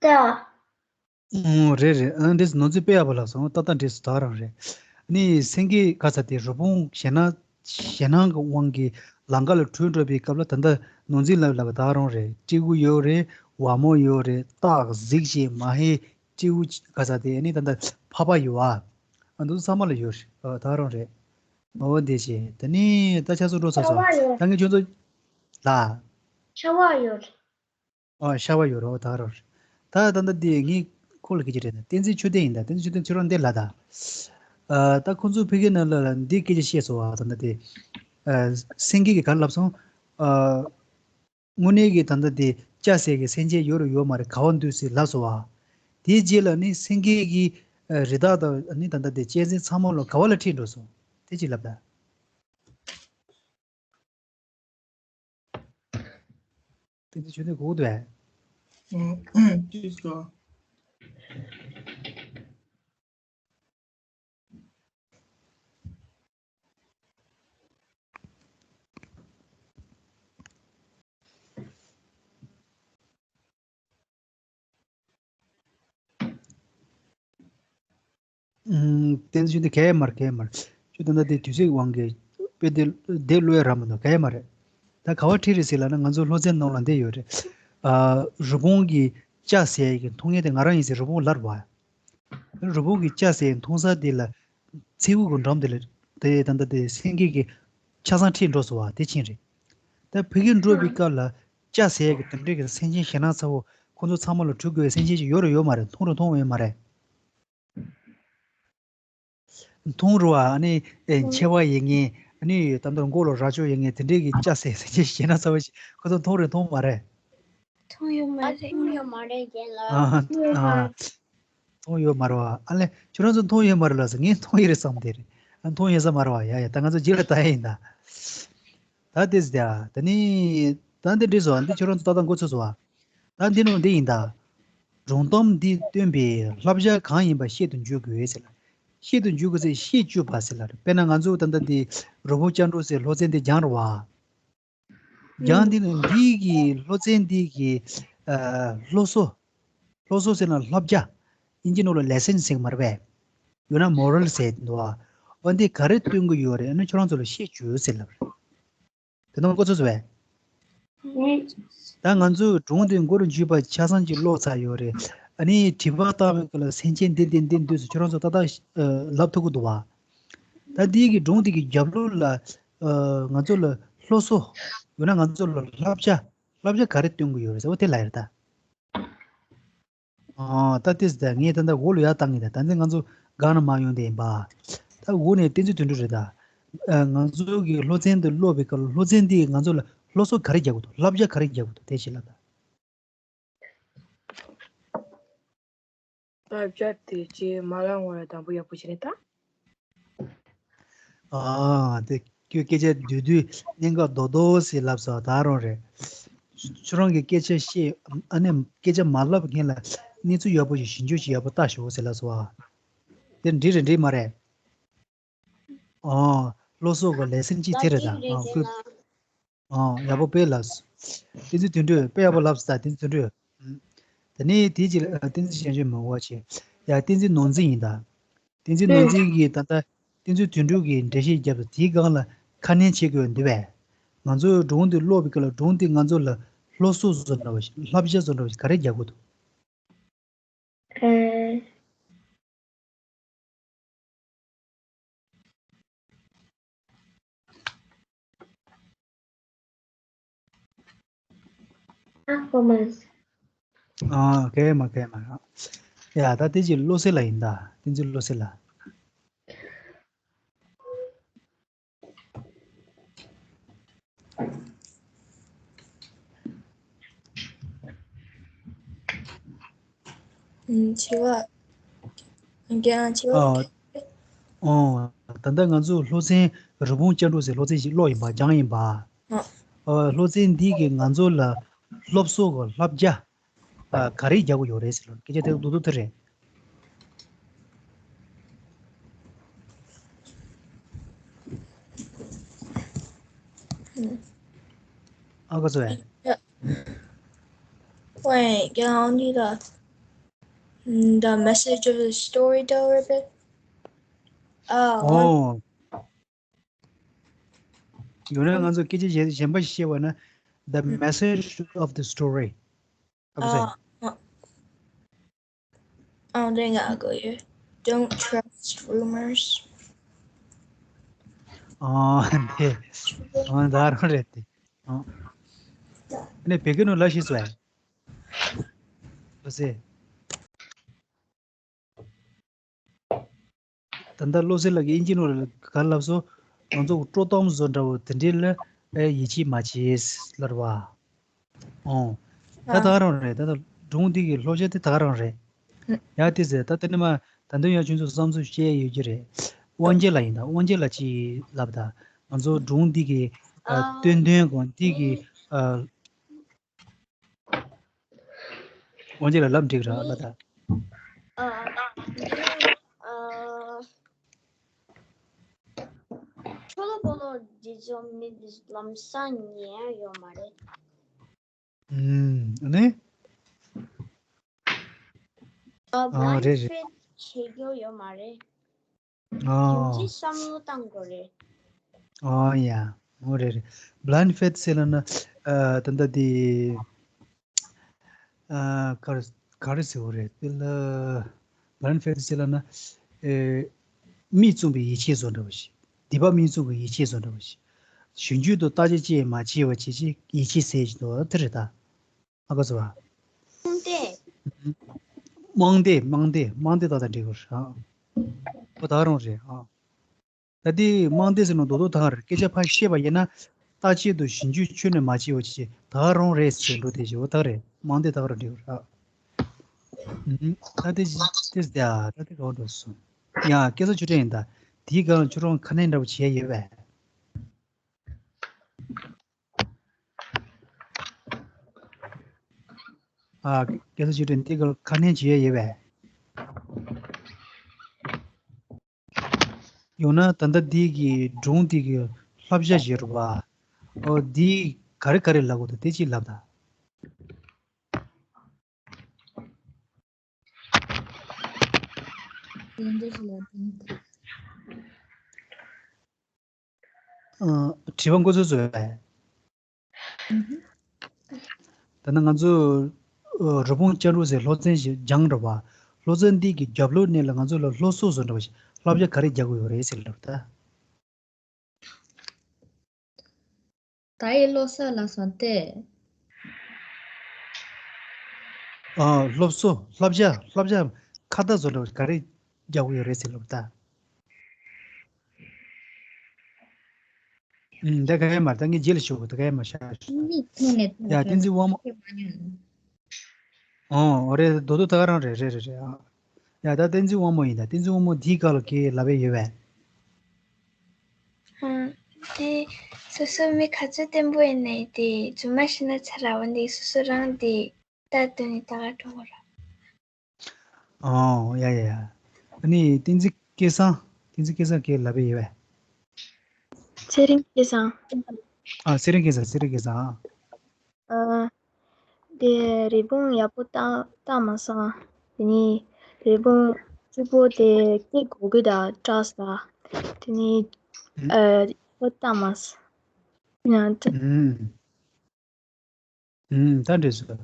རྟ། ཨོ་རེད་རེད། ཨ་འདྲས་ནོར་འཛིན་དཔེ་ཡག་པོ་ལབ་སོང་། ཏག་ཏག་འདྲས་སུ་ད་རང་རེད། ཨ་ནི་སེང་གེ་ག་ཚ་དེ་རི་བོང་གཞན་ན་ ཞེད་སྣང་གི་དབང་གིས་ལམ་ཁ་ལ་བྲོས་འགྲོ་བའི་སྐབས་ལ། ད་ལྟ་ནོར་འཛིན་ལབ་ལབ་པ་ད་རུང་རེད། སྤྲེའུ་ཡོད་རེད། ཝ་མོ་ཡོད་རེད། སྟག་གཟིག་ཅེས་མ་ཧེ་སྤྲེའུ་ག་ས་དེ། ཨ་ནི་ད་ལྟ་ཕག་པ་ཡོད་ཨ། ཨ་འདུག་ཚང་མ་ལ་ཡོད་རེད། ཨ་ད་རུང་རེད། འོ་དེ་བྱས། ད་ནི་ད་ཆ་ཚང་འགྲོ་ཚར་སོང་། ཤ་བ་ཡོད། ད་ངས་ཁྱོད་ཚོ་ལ། ཤ་བ་ཡོད། ཨ་ཤ་བ་ཡོད་རོ། ད་རོ། ད་ད་ད་འདི་ངའི་ཁོ་ལ་སྐད་ཆ་རེད་ན། བསྟན་འཛིན་ཆོས་ལྡན་ཡིན་ད། བསྟན་འཛིན་ཆོས་ལྡན་ཁྱོད་རང་འདི་ལ་ད། ཨ་ད་ཁོ་ཚོ་ཕ་གི་ནང་ལ་འདི་སྐད་ཆ་བཤད་སོང་བ། ད་ད་དེ་ཨ་སེང་གེ་གིས་ག་རེ་ལབ་སོང་། ཨ་དངོས་གནས་ཀྱི་ད་ད་དེ་ལྕགས་ཟེར་གི་སེམས་ཅན་ཡོད་རེད་ཡོད་མ་རེད་ག་བ་འདུག་ཟེར་ལབ་སོང་བ། དེའི་རྗེས་ལ་ནི་སེང་གེ་གི་ཨ་རི་དྭགས་དང་ནི་ད་ད་དེ་གཅན་གཟན་ཚང་མ་ལོ་ག་བ་ལ་ཁྲིད་འགྲོ་སོང་། དེ་ཅིག་ལབ་ད། དེ་ཚོ་ཆོས་དད་གོ་འདུག་ཨེ། ཅི་སོ། ཨུམ། བསྟན་འཛིན་ཆོས་ལྡན་གས་མར་གས་མར། ཁྱོད་ད་ལྟ་དེ་དུས་ཚོད་དབང་གིས་དཔེ་དེ་དེབ་ཀློག་ཡ་རག་མི་འདུག་གས་མ་རེད། ད་ག་བ་ཁྲིད་རེད་ཟེར་ལབ་ན། ང་ཚོ་སློབ་ཚན་ནང་ལ་འདི་ཡོད་རེད། ཨ་རི་བོང་གི་ལྕགས་ཟེར་ཡ་གི་མཐོང་ཡས་དེ་ང་རང་ཡིན་ཟེར། རི་བོང་ལབ་རེད་བ། རི་བོང་གི་ལྕགས་ཟེར་ཡ་མཐོང་ས་དེ་ལ་མཚེའུ་གི་འགྲམ་དེ་ལ་དེ་ད་ལྟ་དེ་སེང་གེ་གི་ཆ་ཚང་ཁྲིད་འགྲོ་སོང་བ་དེ་ཕྱིན་རེད། ད་ཕ་གིར་འགྲོ་བའི་སྐབས་ལ་ལྕགས་ཟེར་ཡ་གི་དེ་འདྲའི་གི་སེམས་ཅན་ཞེད་སྣང་ཚ་བོ་ཁོ་ཚོ་ཚང་མ་ལ་གྲུབ་དགོས་པའི་སེམས་ཅན་ཞིག་ཡོད་རེད་ཡོད་མ་རེད། མཐོང་རེད་མཐོང་ཡོད་མ་རེད། མཐོང་རུང་ཨ་ནི་ཨེ་མཆེ་བ་ཡིན་ངེས། ཨ་ནི་ད་ལྟ་མགོ་ལ་རྭ་ཅོ་ཡིན་ངེས། དེ་འདྲའི་གི་ལྕགས་ཟེར་ཟེར་ཅིག་ཞེད་སྣང་ཚ་བ་ཞིག་ཁོ་ཚོ་མཐོང་རེད་མཐོང་མ་རེད། མཐོང་ཡོད་མ་ཨ་རེད། མཐོང་ཡོད་མ་རེད་རྒན་ལགས། ཨ་ཨ་མཐོང་ཡོད་མ་རེད་བ། ཨ་ལེ་ཁྱོད་རང་ཚོ་མཐོང་ཡོད་མ་རེད་ལགས་སོ། ངས་མཐོང་ཡོད་རེད་བསམ་བསྡད་རེད། ཨ་མཐོང་ཡོད་ས་མ་རེད་བ། ཡ་ཡ་ད་ང་ཚོ་རྗེས་ལ་ལྟ་ཡ་ཡིན་ད། ད་དེ་ཟེར་ཡ། ད་ནི་ད་འདི་འགྲིག་སོང་། འདི་ཁྱོད་རང་ཚོ་ཏག་ཏག་འགོ་ཚུགས་སོང་བ། ད་འདི་ནང་འདི་ཡིན་ད། སྒྲུང་གཏམ་འདིས་སྟོན་པའི་བསླབ་བྱ་གང་ཡིན་པ་བཤད་དུ་འཇུག་དགོས་ཟེར་ལ། བཤད་དུ་འཇུག་དགོས་ཟེར། བཤད་བཅུག་པ་ཟེར་ལ། དཔེར་ན་ང་ཚོ་ད་ལྟ་འདི་རི་བོང་སྤྱང་གྲུང་ཟེར་སློབ་ཚན་འདི་སྦྱངས་རེད་བ། སྦྱངས་འདི་ནི་འདི་གི་སློབ་ཚན་འདི་གི་ཨ་སློབ་གསོ། སློབ་གསོ་ཟེར་ན་བསླབ་བྱ། ཨིན་ཇི་ནང་ལ་ལེ་སན་ཟེར་གི་མ་རེད་པས། ཡང་ན་མོ་རལ་ཟེར་འདུག་བ། འོ་འདི་ག་རེ་སྟོན་གི་ཡོད་རེད། ཨ་ནི་ཁྱོད་རང་ཚོ་ལ་བཤད་བཅུག་ཟེར་ལབ་རེད། དེ་ནང་འགོ་ཚུགས་སོང་བས། ད་ང་ཚོས་སྒྲུང་འདི་མགོ་རུ་འཇུས་པ་ཆ་ཚང་ཅིག་ཀློག་ཚར་ཡོད་རེད། ཨ་ནི་དྲི་བ་བཏང་བའི་སྐབས་ལ་སེམས་ཅན་འདི་འདི་འདི་འདུག་ཟེར་ཁྱོད་རང་ཚོ་ཏག་ཏག་ཨ་ལབ་ཐུབ་ཀྱི་འདུག་བ། ད་འདི་གི་སྒྲུང་འདི་གི་རྒྱབ་ལོགས་ལ་ཨ་ང་ཚོ་ལ་སློབ་གསོ། ཡང་ན་ང་ཚོ་ལ་བསླབ་བྱ། བསླབ་བྱ་ག་རེ་སྟོན་གྱི་ཡོད་རེད་ཟེར་བ་དེ་ལ་ཡོད་རེད་ད། ཨ་ད་ལྟས་ད་ངས་ད་ལྟ་འོག་ལ་ཡར་བཏང་གི་ད། ད་ལྟ་ང་ཚོ་སྒང་ན་མར་ཡོང་བསྡད་ཡིན་པ། ད་འོག་ནས་བསྟན་འཛིན་དོན་གྲུབ་རེད་ད། ཨ་ང་ཚོ་གི་སློབ་ཚན་འདི་ཀློག་པའི་སྐབས་ལ་སློབ་ཚན་འདིས་ང་ཚོ་ལ་སློབ་གསོ་ག་རེ་རྒྱག་དགོས་འདུག་བསླབ་བྱ་ག་རེ་རྒྱག་དགོས་འདུག་དེ་ཞིག་ལབ་ད། བསླབ་བྱ་དེ་ཅི་མ་ལ་ངོ་ལ་དང་པོ་ཡག་པོ་བྱས་ནས་ད། ཨ་དེ་ཁྱོད་སྐད་ཆ་བསྡུས་བསྡུས་གནད་འགག་རྡོག་རྡོག་ཟེར་ལབ་སོང་ད་རུང་རེད། ཁྱོད་རང་གི་སྐད་ཆ་བཤད་ཨ་ནི་སྐད་ཆ་མ་ལབ་མཁན་ལ་གནས་ཚུལ་ཡག་པོ་ཞིག་ཞིབ་འཇུག་ཞིག་ཡག་པོ་ལྟ་ཞོག་ཟེར་ལབ་སོང་ཨ། དེ་འགྲིག་རེད་འགྲིག་མ་རེད། ཨ་སློབ་གསོ་གི་ལེ་སན་གཅིག་དེ་རེད་ད། ཨ་ཁོས་ཨ་ཡག་པོ་དཔེ་ལབ་སོང་། བསྟན་འཛིན་དོན་གྲུབ་དཔེ་ཡག་པོ་ལབ་སོང་ད་བསྟན་འཛིན་དོན་གྲུབ། ད་ནི་དེ་ཅི་ལ་བསྟན་འཛིན་ཞལ་ཆེམས་མང་བ་ཆེ། ཡ་བསྟན་འཛིན་ནོར་འཛིན་ཡིན་ད། བསྟན་འཛིན་ནོར་འཛིན་གྱིས་ད་ལྟ་བསྟན་འཛིན་དོན་གྲུབ་ཀྱིས་འགྲེལ་བཤད་བརྒྱབ་པ་དེའི་སྒང་ལ་ཁ་སྣོན་བྱེད་དགོས་འདུག་པས། ང་ཚོས་སྒྲུང་འདི་ཀློག་པའི་སྐབས་ལ་སྒྲུང་འདི་ང་ཚོ་ལ་སློབ་གསོ་བཟོ་འདྲ་བ་ཞིག་བསླབ་བྱ་བཟོ་འདྲ་བ་ཞིག་ག་རེ་རྒྱག་དགོས་འདུག་ཨེ། ཨ་ཁོ་མ། ཨ་གས་མ་གས་མ། ཡ་ད་དེ་ཅི་བློ་གསལ་ལ་ཡིན་ད། བསྟན་འཛིན་བློ་གསལ་ལ། ཨུམ། ཆེ་བ། རྒན་ཆེ་བ། ཨ། ཨོ། ད་ལྟ་ང་ཚོ་སློབ་ཚན་རི་བོང་སྤྱང་གྲུང་ཟེར་སློབ་ཚན་ཞིག་ཀློག་ཡིན་པ་སྦྱངས་ཡིན་པ། ཨ། ཨ། སློབ་ཚན་འདི་གིས་ང་ཚོ་ལ་སློབ་གསོ་གི་བསླབ་བྱ། ཨ། ག་རེ་རྒྱག་གི་ཡོད་རེད་ཟེར་ལ་སྐད་ཆ་དེ་རྡོག་རྡོག་དེ་རེད། ཨ་ཁ་ཚོ་ཨེ། Wait, get on you the, mm, the message of the storyteller bit. Oh, ཨོ། ཡང་ན་ང་ཚོ་སྐད་ཆ་གཞན་གཞན་པ་ཞིག་བཤད་པ་ན། The message of the story. ཨ་ཁུ་ཚེ། ཨ་ཨ་འདྲེ་ང་གོ་ཡོད། Don't trust rumors. ཨ་འདི་ཨ་ད་རང་རེད་དེ། ཨ་ནི་བེ་གི་ནུ་ལ་ཤི་སོ་ཨ། ཨ་ཁུ་ཚེ། ད་ལྟ་བློ་གསལ་ལགས་ཀྱིས་ཨིན་ཇི་ནང་ལ་ག་རེ་ལབ་སོང་། ང་ཚོ་སྤྲོ་གཏམ་བཟོ་འདྲ་བོ་དེ་འདྲའི་ལ་ཨེ་ཡིད་ཆེས་མ་བྱེད་ལབ་རེད་བ། ཨོ། ད་ད་ག་རང་རེད། ད་ལྟ་སྒྲུང་འདི་གི་ལྷོ་ཤ་དེ་ད་ག་རང་རེད། ཡ་དེ་ཟེར་ད་དེ་ནི་མ་ད་དུང་ཡང་ཁྱོད་ཚོ་བསམ་ཚུལ་བཤད་ཡོད་ཀྱི་རེད། དབང་རྒྱལ་ལགས་ཡིན་ད། དབང་རྒྱལ་ལགས་ཅིག་ལབ་ད། ང་ཚོ་སྒྲུང་འདི་གི་ཨ་སྟོན་དོན་གང་འདི་གི་ཨ། དབང་རྒྱལ་ལགས་ལབ་འགྲིག་ར་ལ་ད། ཨ། འདི་ཨ། ཆོ་ལོ་བོ་ལོ་འདི་ཚོ་མི་འདི་ལམ་སང་ཉན་ཡོད་མ་རེད། ཨུམ། ཨ་ནི། ཨ་ཨ་རེད་རེད། བྱེད་རྒྱུ་ཡོད་མ་རེད། ཨ། ཡང་ཅིག་བསམ་བློ་བཏང་དགོས་རེད། ཨ་ཡ། འོ་རེད་རེད། Blind faith ཟེར་ལབ་ན། ཨ་ད་ལྟ་དེ། ཨ་ག་རེ་ག་རེ་ཟེར་བ་རེད་དེ་ལ། Blind faith ཟེར་ལབ་ན། ཨེ་མིག་བཙུམ་པའི་ཡིད་ཆེས་བཟོ་འདྲ་བ་ཞིག་སྡིག་པ་མིག་བཙུམ་པའི་ཡིད་ཆེས་བཟོ་འདྲ་བ་ཞིག་ཞིབ་འཇུག་དང་བརྟག་དཔྱད་ཅིག་མ་བྱས་པ་བྱས་བྱས་ཡིད་ཆེས་ཟེར་བཞིན་འདུག་དེ་རེད་ད། ཨ་ཁུ་ཚེ་བ། རྨོངས་དད། རྨོངས་དད། རྨོངས་དད། རྨོངས་དད་ད་ད་འགྲིག་གོ་ར། ཨོ་ད་རུང་རེད་ཨ། ད་དེ་རྨོངས་དད་ཟེར་ནོ་རྡོག་རྡོག་ད་ག་རེད། སྐད་ཆ་ཕར་བཤད་པ་ཡིན་ན་བརྟག་དཔྱད་དང་ཞིབ་འཇུག་ཁྱོན་ནས་མ་བྱས་པ་ཅིག་ད་ག་རུང་རེད་ཟེར་འགྲོ་དེ་ཞིག་ཨོ་ད་ག་རེད། རྨོངས་དད་ད་ག་རུང་འགྲིག་གོ་ར། ཨུམ། ད་དེ་ཅི་དེ་ཟེར་ཡ་ད་དེ་ག་འགྲོ་སོང་། ཡ་སྐལ་བཟང་ཆོས་སྒྲོན་ཡིན་ད། དེའི་སྒང་ལ་ཁྱོད་རང་ཁ་སྣོན་འདྲ་པོ་བྱས་ཡོད་པས། ཨ། སྐལ་བཟང་ཆོས་སྒྲོན་འདི་གར་ཁ་སྣོན་བྱེད་ཡས་ཡོད་པས། ཡང་ན་ད་ལྟ་འདི་གི་སྒྲུང་འདི་གི་བསླབ་བྱ་ཞིག་རེད་པ། ཨོ་འདི་ག་རེ་ག་རེ་ལབ་དགོས་འདུག་དེ་ཅིག་ལབ་དང་། ཨ། དྲི་བ་འགོ་ཚུགས་སོང་། ཨུ་ཧུ། ད་ནི་ང་ཚོ་ཨ་རི་བོང་ཅལ་འདྲུག་ཟེར་སློབ་ཚན་ཞིག་སྦྱངས་འགྲོ་བ། སློབ་ཚན་འདི་གི་རྒྱབ་ལོགས་ནས་ལ་ང་ཚོ་ལ་སློབ་གསོ་བཟོ་འདྲ་བ་ཞིག་བསླབ་བྱ་ག་རེ་རྒྱག་དགོས་ཡོད་རེད་ཟེར་ལབ་ད། ད་ཡི་བློ་གསར་ལ་སོང་སྟེ། ཨ། སློབ་གསོ་བསླབ་བྱ་བསླབ་བྱ་ཁ་བརྡ་བཟོ་འདྲ་བ་ཞིག་ག་རེ་རྒྱག་དགོས་ཡོད་རེད་ཟེར་ལབ་ད། ཨུམ། ད་ག་ཡེ་མ་རེད། ད་ངས་རྗེས་ལ་ཞུ་དགོས། ད་ག་ཡེ་མ་ཤར། མིག་མཐོང་ནས་མཐོང་ཡ་བཏོན་བསྟན་འཛིན་དབང་མོ། ཤེས་མ་མྱོང་། ཨོ་ཨོ་རེད། རྡོག་རྡོག་ད་ག་རང་རེད། རེད་རེད་རེད་ཨ། ཡ་ད་བསྟན་འཛིན་དབང་མོ་ཡིན་ད། བསྟན་འཛིན་དབང་མོ་འདིའི་སྐོར་ལ་ག་རེ་ལབ་ཡས་ཡོད་པས། ཨང་། དེ་སོ་སོ་མི་ག་ཚོད་བརྟན་པོ་ཡིན་ནའི་དེ་རྫུན་མ་བཤད་ན་ཚ་ར་བ་འདི་སོ་སོ་རང་དེ་ད་དོན་ནི་ད་ག་གྲོང་བ་ར། ཨོ་ཡ་ཡ་ཡ། ཨ་ནི་བསྟན་འཛིན་སྐལ་བཟང་། བསྟན་འཛིན་སྐལ་བཟང་གིས་ལབ་པ་ཡོད་པས། ཚེ་རིང་སྐལ་བཟང་། ཨ་ཚེ་རིང་སྐལ་བཟང་། ཚེ་རིང་སྐལ་བཟང་། ཨ། དེ་རི་བོང་ཡག་པོ་བཏགས་བཏགས་མ་སོང་། དེ་ནི་རི་བོང་གཅིག་པོ་དེ་སྐད་གོ་གི་ད་སྐྲག་སོང་། དེ་ནི་ཨ་ཡག་པོ་བཏགས་མ་སོང་། ཡང་ད། ཨུམ། ཨུམ། ད་འགྲིག་སོང་།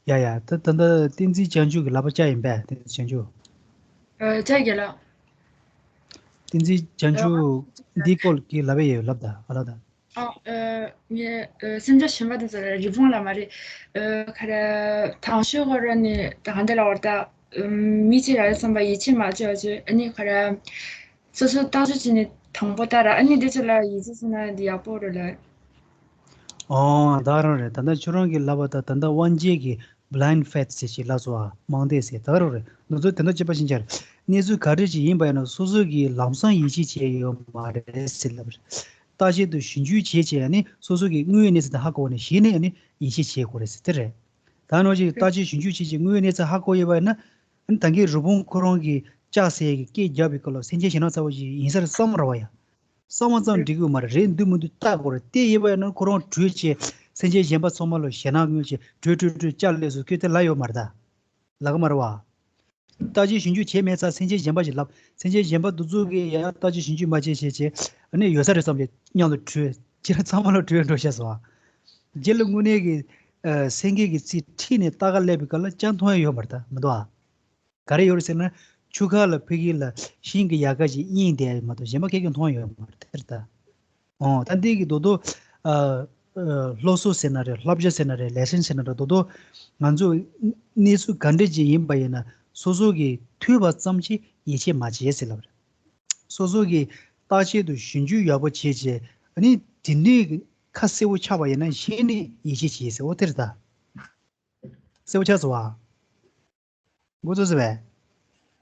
ཡ་ཡ། ད་ད་ད་བསྟན་འཛིན་བྱང་ཆུབ་ཀྱི་ལབ་པ་བཅའ་ཡིན་པས། བསྟན་འཛིན་བྱང་ཆུབ། ཨ། བཅའ་རྒྱལ་ལགས། བསྟན་འཛིན་བྱང་ཆུབ་འདིའི་སྐོར་གྱི་ལབ་པ་ཡོད་ལབ་ད་ཨ་ལ་ད། ཨ། ཨ། ངས་ཨ་སེམས་ཅན་གཞན་པ་དེ་ཚོ་ལ་རི་བོང་ལ་མ་རེད། ཨ་ག་རེ་དང་ཤོས་གོ་ར་ནི་ད་ག་འདི་ལ་བར་ད་མི་ཚེ་ར་རེ་བསམ་པ་ཡིད་ཆེས་མ་བྱས་བ་ཅིག་ཨ་ནི་ག་རེ། སོ་སོ་ལྟ་ཚུལ་བྱས་ནས་དང་པོ་ལྟ་ར་ཨ་ནི་འདི་ཚོ་ལ་ཡིད་ཆེས་ཟེར་ན་འདི་ཡག་པོ་རེད་ལ། ཨོ་ད་རང་རེད། ད་ལྟ་ཁྱོད་རང་གིས་ལབ་པ་ད་ད་ལྟ་དབང་རྒྱལ་གྱི་blind faith ཟེར་ཅིག་ལབ་སོང་ཨ། རྨོངས་དད་ཟེར་ད་རང་རེད། ང་ཚོ་དེ་འདྲ་བྱེད་པ་ཤེས་ཀྱི་རེད། གནས་ཚུལ་ག་འདྲ་ཅིག་ཡིན་པ་ཡིན་ན་སོ་སོ་གིས་ལམ་སང་ཡིད་ཆེས་བྱས་ཡོད་མ་རེད་ཟེར་ལབ་རེད། བརྟག་དཔྱད་དང་ཞིབ་འཇུག་བྱས་བྱས་ནི་སོ་སོ་གིས་དངོས་ཡོད་གནས་ཚུལ་དེ་ཧ་གོ་བ་ནས་གཞི་ནས་ནི་ཡིད་ཆེས་བྱེད་དགོས་རེད་ཟེར་དེ་རེད། ད་ནང་བཞིན་བརྟག་དཔྱད་ཞིབ་འཇུག་བྱས་བྱས་དངོས་ཡོད་གནས་ཚུལ་ཧ་གོ་ཡོད་པ་ཡིན་ན། ཨ་ནི་ད་གིན་རི་བོང་ཁོ་རང་གིས་ལྕགས་ཟེར་གི་སྐད་རྒྱབ་པའི་སྐབས་ལ་སེམས་ཅན་ཞེད་སྣང་ཚ་བོ་ཞིག་ཡིན་ས་རེད་བསམ་ར་བ་ཡ། བསམ་བ་ཙམ་འགྲིག་གི་མ་རེད། རེད་འདུག་མི་འདུག་བལྟ་དགོས་རེད། དེ་ཡིན་པ་ཡིན་ན་ཁོ་རང་བྲོས་བྱས་སེམས་ཅན་གཞན་པ་ཚང་མ་ལ་ཞེད་སྣང་མངོན་བྱས་བྲོས་བྲོས་བྲོས་ལྕགས་སླེབས་སོང་ཁྱོད་དེ་ལབ་ཡོད་མ་རེད་ད། ལབ་གི་མ་རེད་བ། བརྟག་དཔྱད་ཞིབ་འཇུག་བྱས་མེད་ཙང་སེམས་ཅན་གཞན་པ་ཞིག་ལབ། སེམས་ཅན་གཞན་པ་འདི་ཚོ་གིས་ཡང་བརྟག་དཔྱད་ཞིབ་འཇུག་མ་བྱས་བྱས་བྱས་ཨ་ནི་ཡོད་ས་རེད་བསམ་བྱས་མཉམ་དུ་བྲོས། ཁྱེད་རང་ཚང་མ་ལ་བྲོས་འགྲོ་ཤག་སོང་ཨ། རྗེ་ལ་དངོས་གནས་ཀྱི་ཨ་སེང་གེ་གི་རྩིས་ཁྲིད་ནས་ལྟ་ག་སླེབས་པའི་སྐབས་ལ་ཅང་མཐོང་ཡ་ཡོད་མ་རེད་ད་མི་འདུག་ཨ། ག་རེ་ཡོད་རེད་ཟེར་ན། ཆུ་ཁ་ལ་ཕ་གི་ལ་ཤིང་གི་ཡལ་ག་ཅིག་གཡེང་བསྡད་ཡ་མ་གཏོགས་གཞན་པ་ག་གེ་མཐོང་ཡ་ཡོད་མ་རེད་དེ་རེད་ད། ཨོ་ད་འདི་གི་རྡོག་རྡོག་ཨ་ཨ་སློབ་གསོ་ཟེར་ན་རེད། བསླབ་བྱ་ཟེར་ན་རེད། ལེ་སན་ཟེར་ན་རེད། རྡོག་རྡོག་ང་ཚོ་གནས་ཚུལ་ག་འདྲ་ཅིག་ཡིན་པ་ཡིན་ན་སོ་སོ་གིས་ཐོས་པ་ཙམ་གྱིས་ཡིད་ཆེས་མ་བྱེད་ཟེར་ལབ་རེད། སོ་སོ་གིས་བརྟག་དཔྱད་དང་ཞིབ་འཇུག་ཡག་པོ་བྱས་རྗེས་ཨ་ནི་དེ་ནས་ཁ་གསལ་པོ་ཆགས་པ་ཡིན་ན་གཞི་ནས་ཡིད་ཆེས་བྱེད་ཟེར། འོ་དེ་རེད་ད། གསལ་པོ་ཆགས་སོང་བ། འགོ་ཚུགས་ཟེར་བས།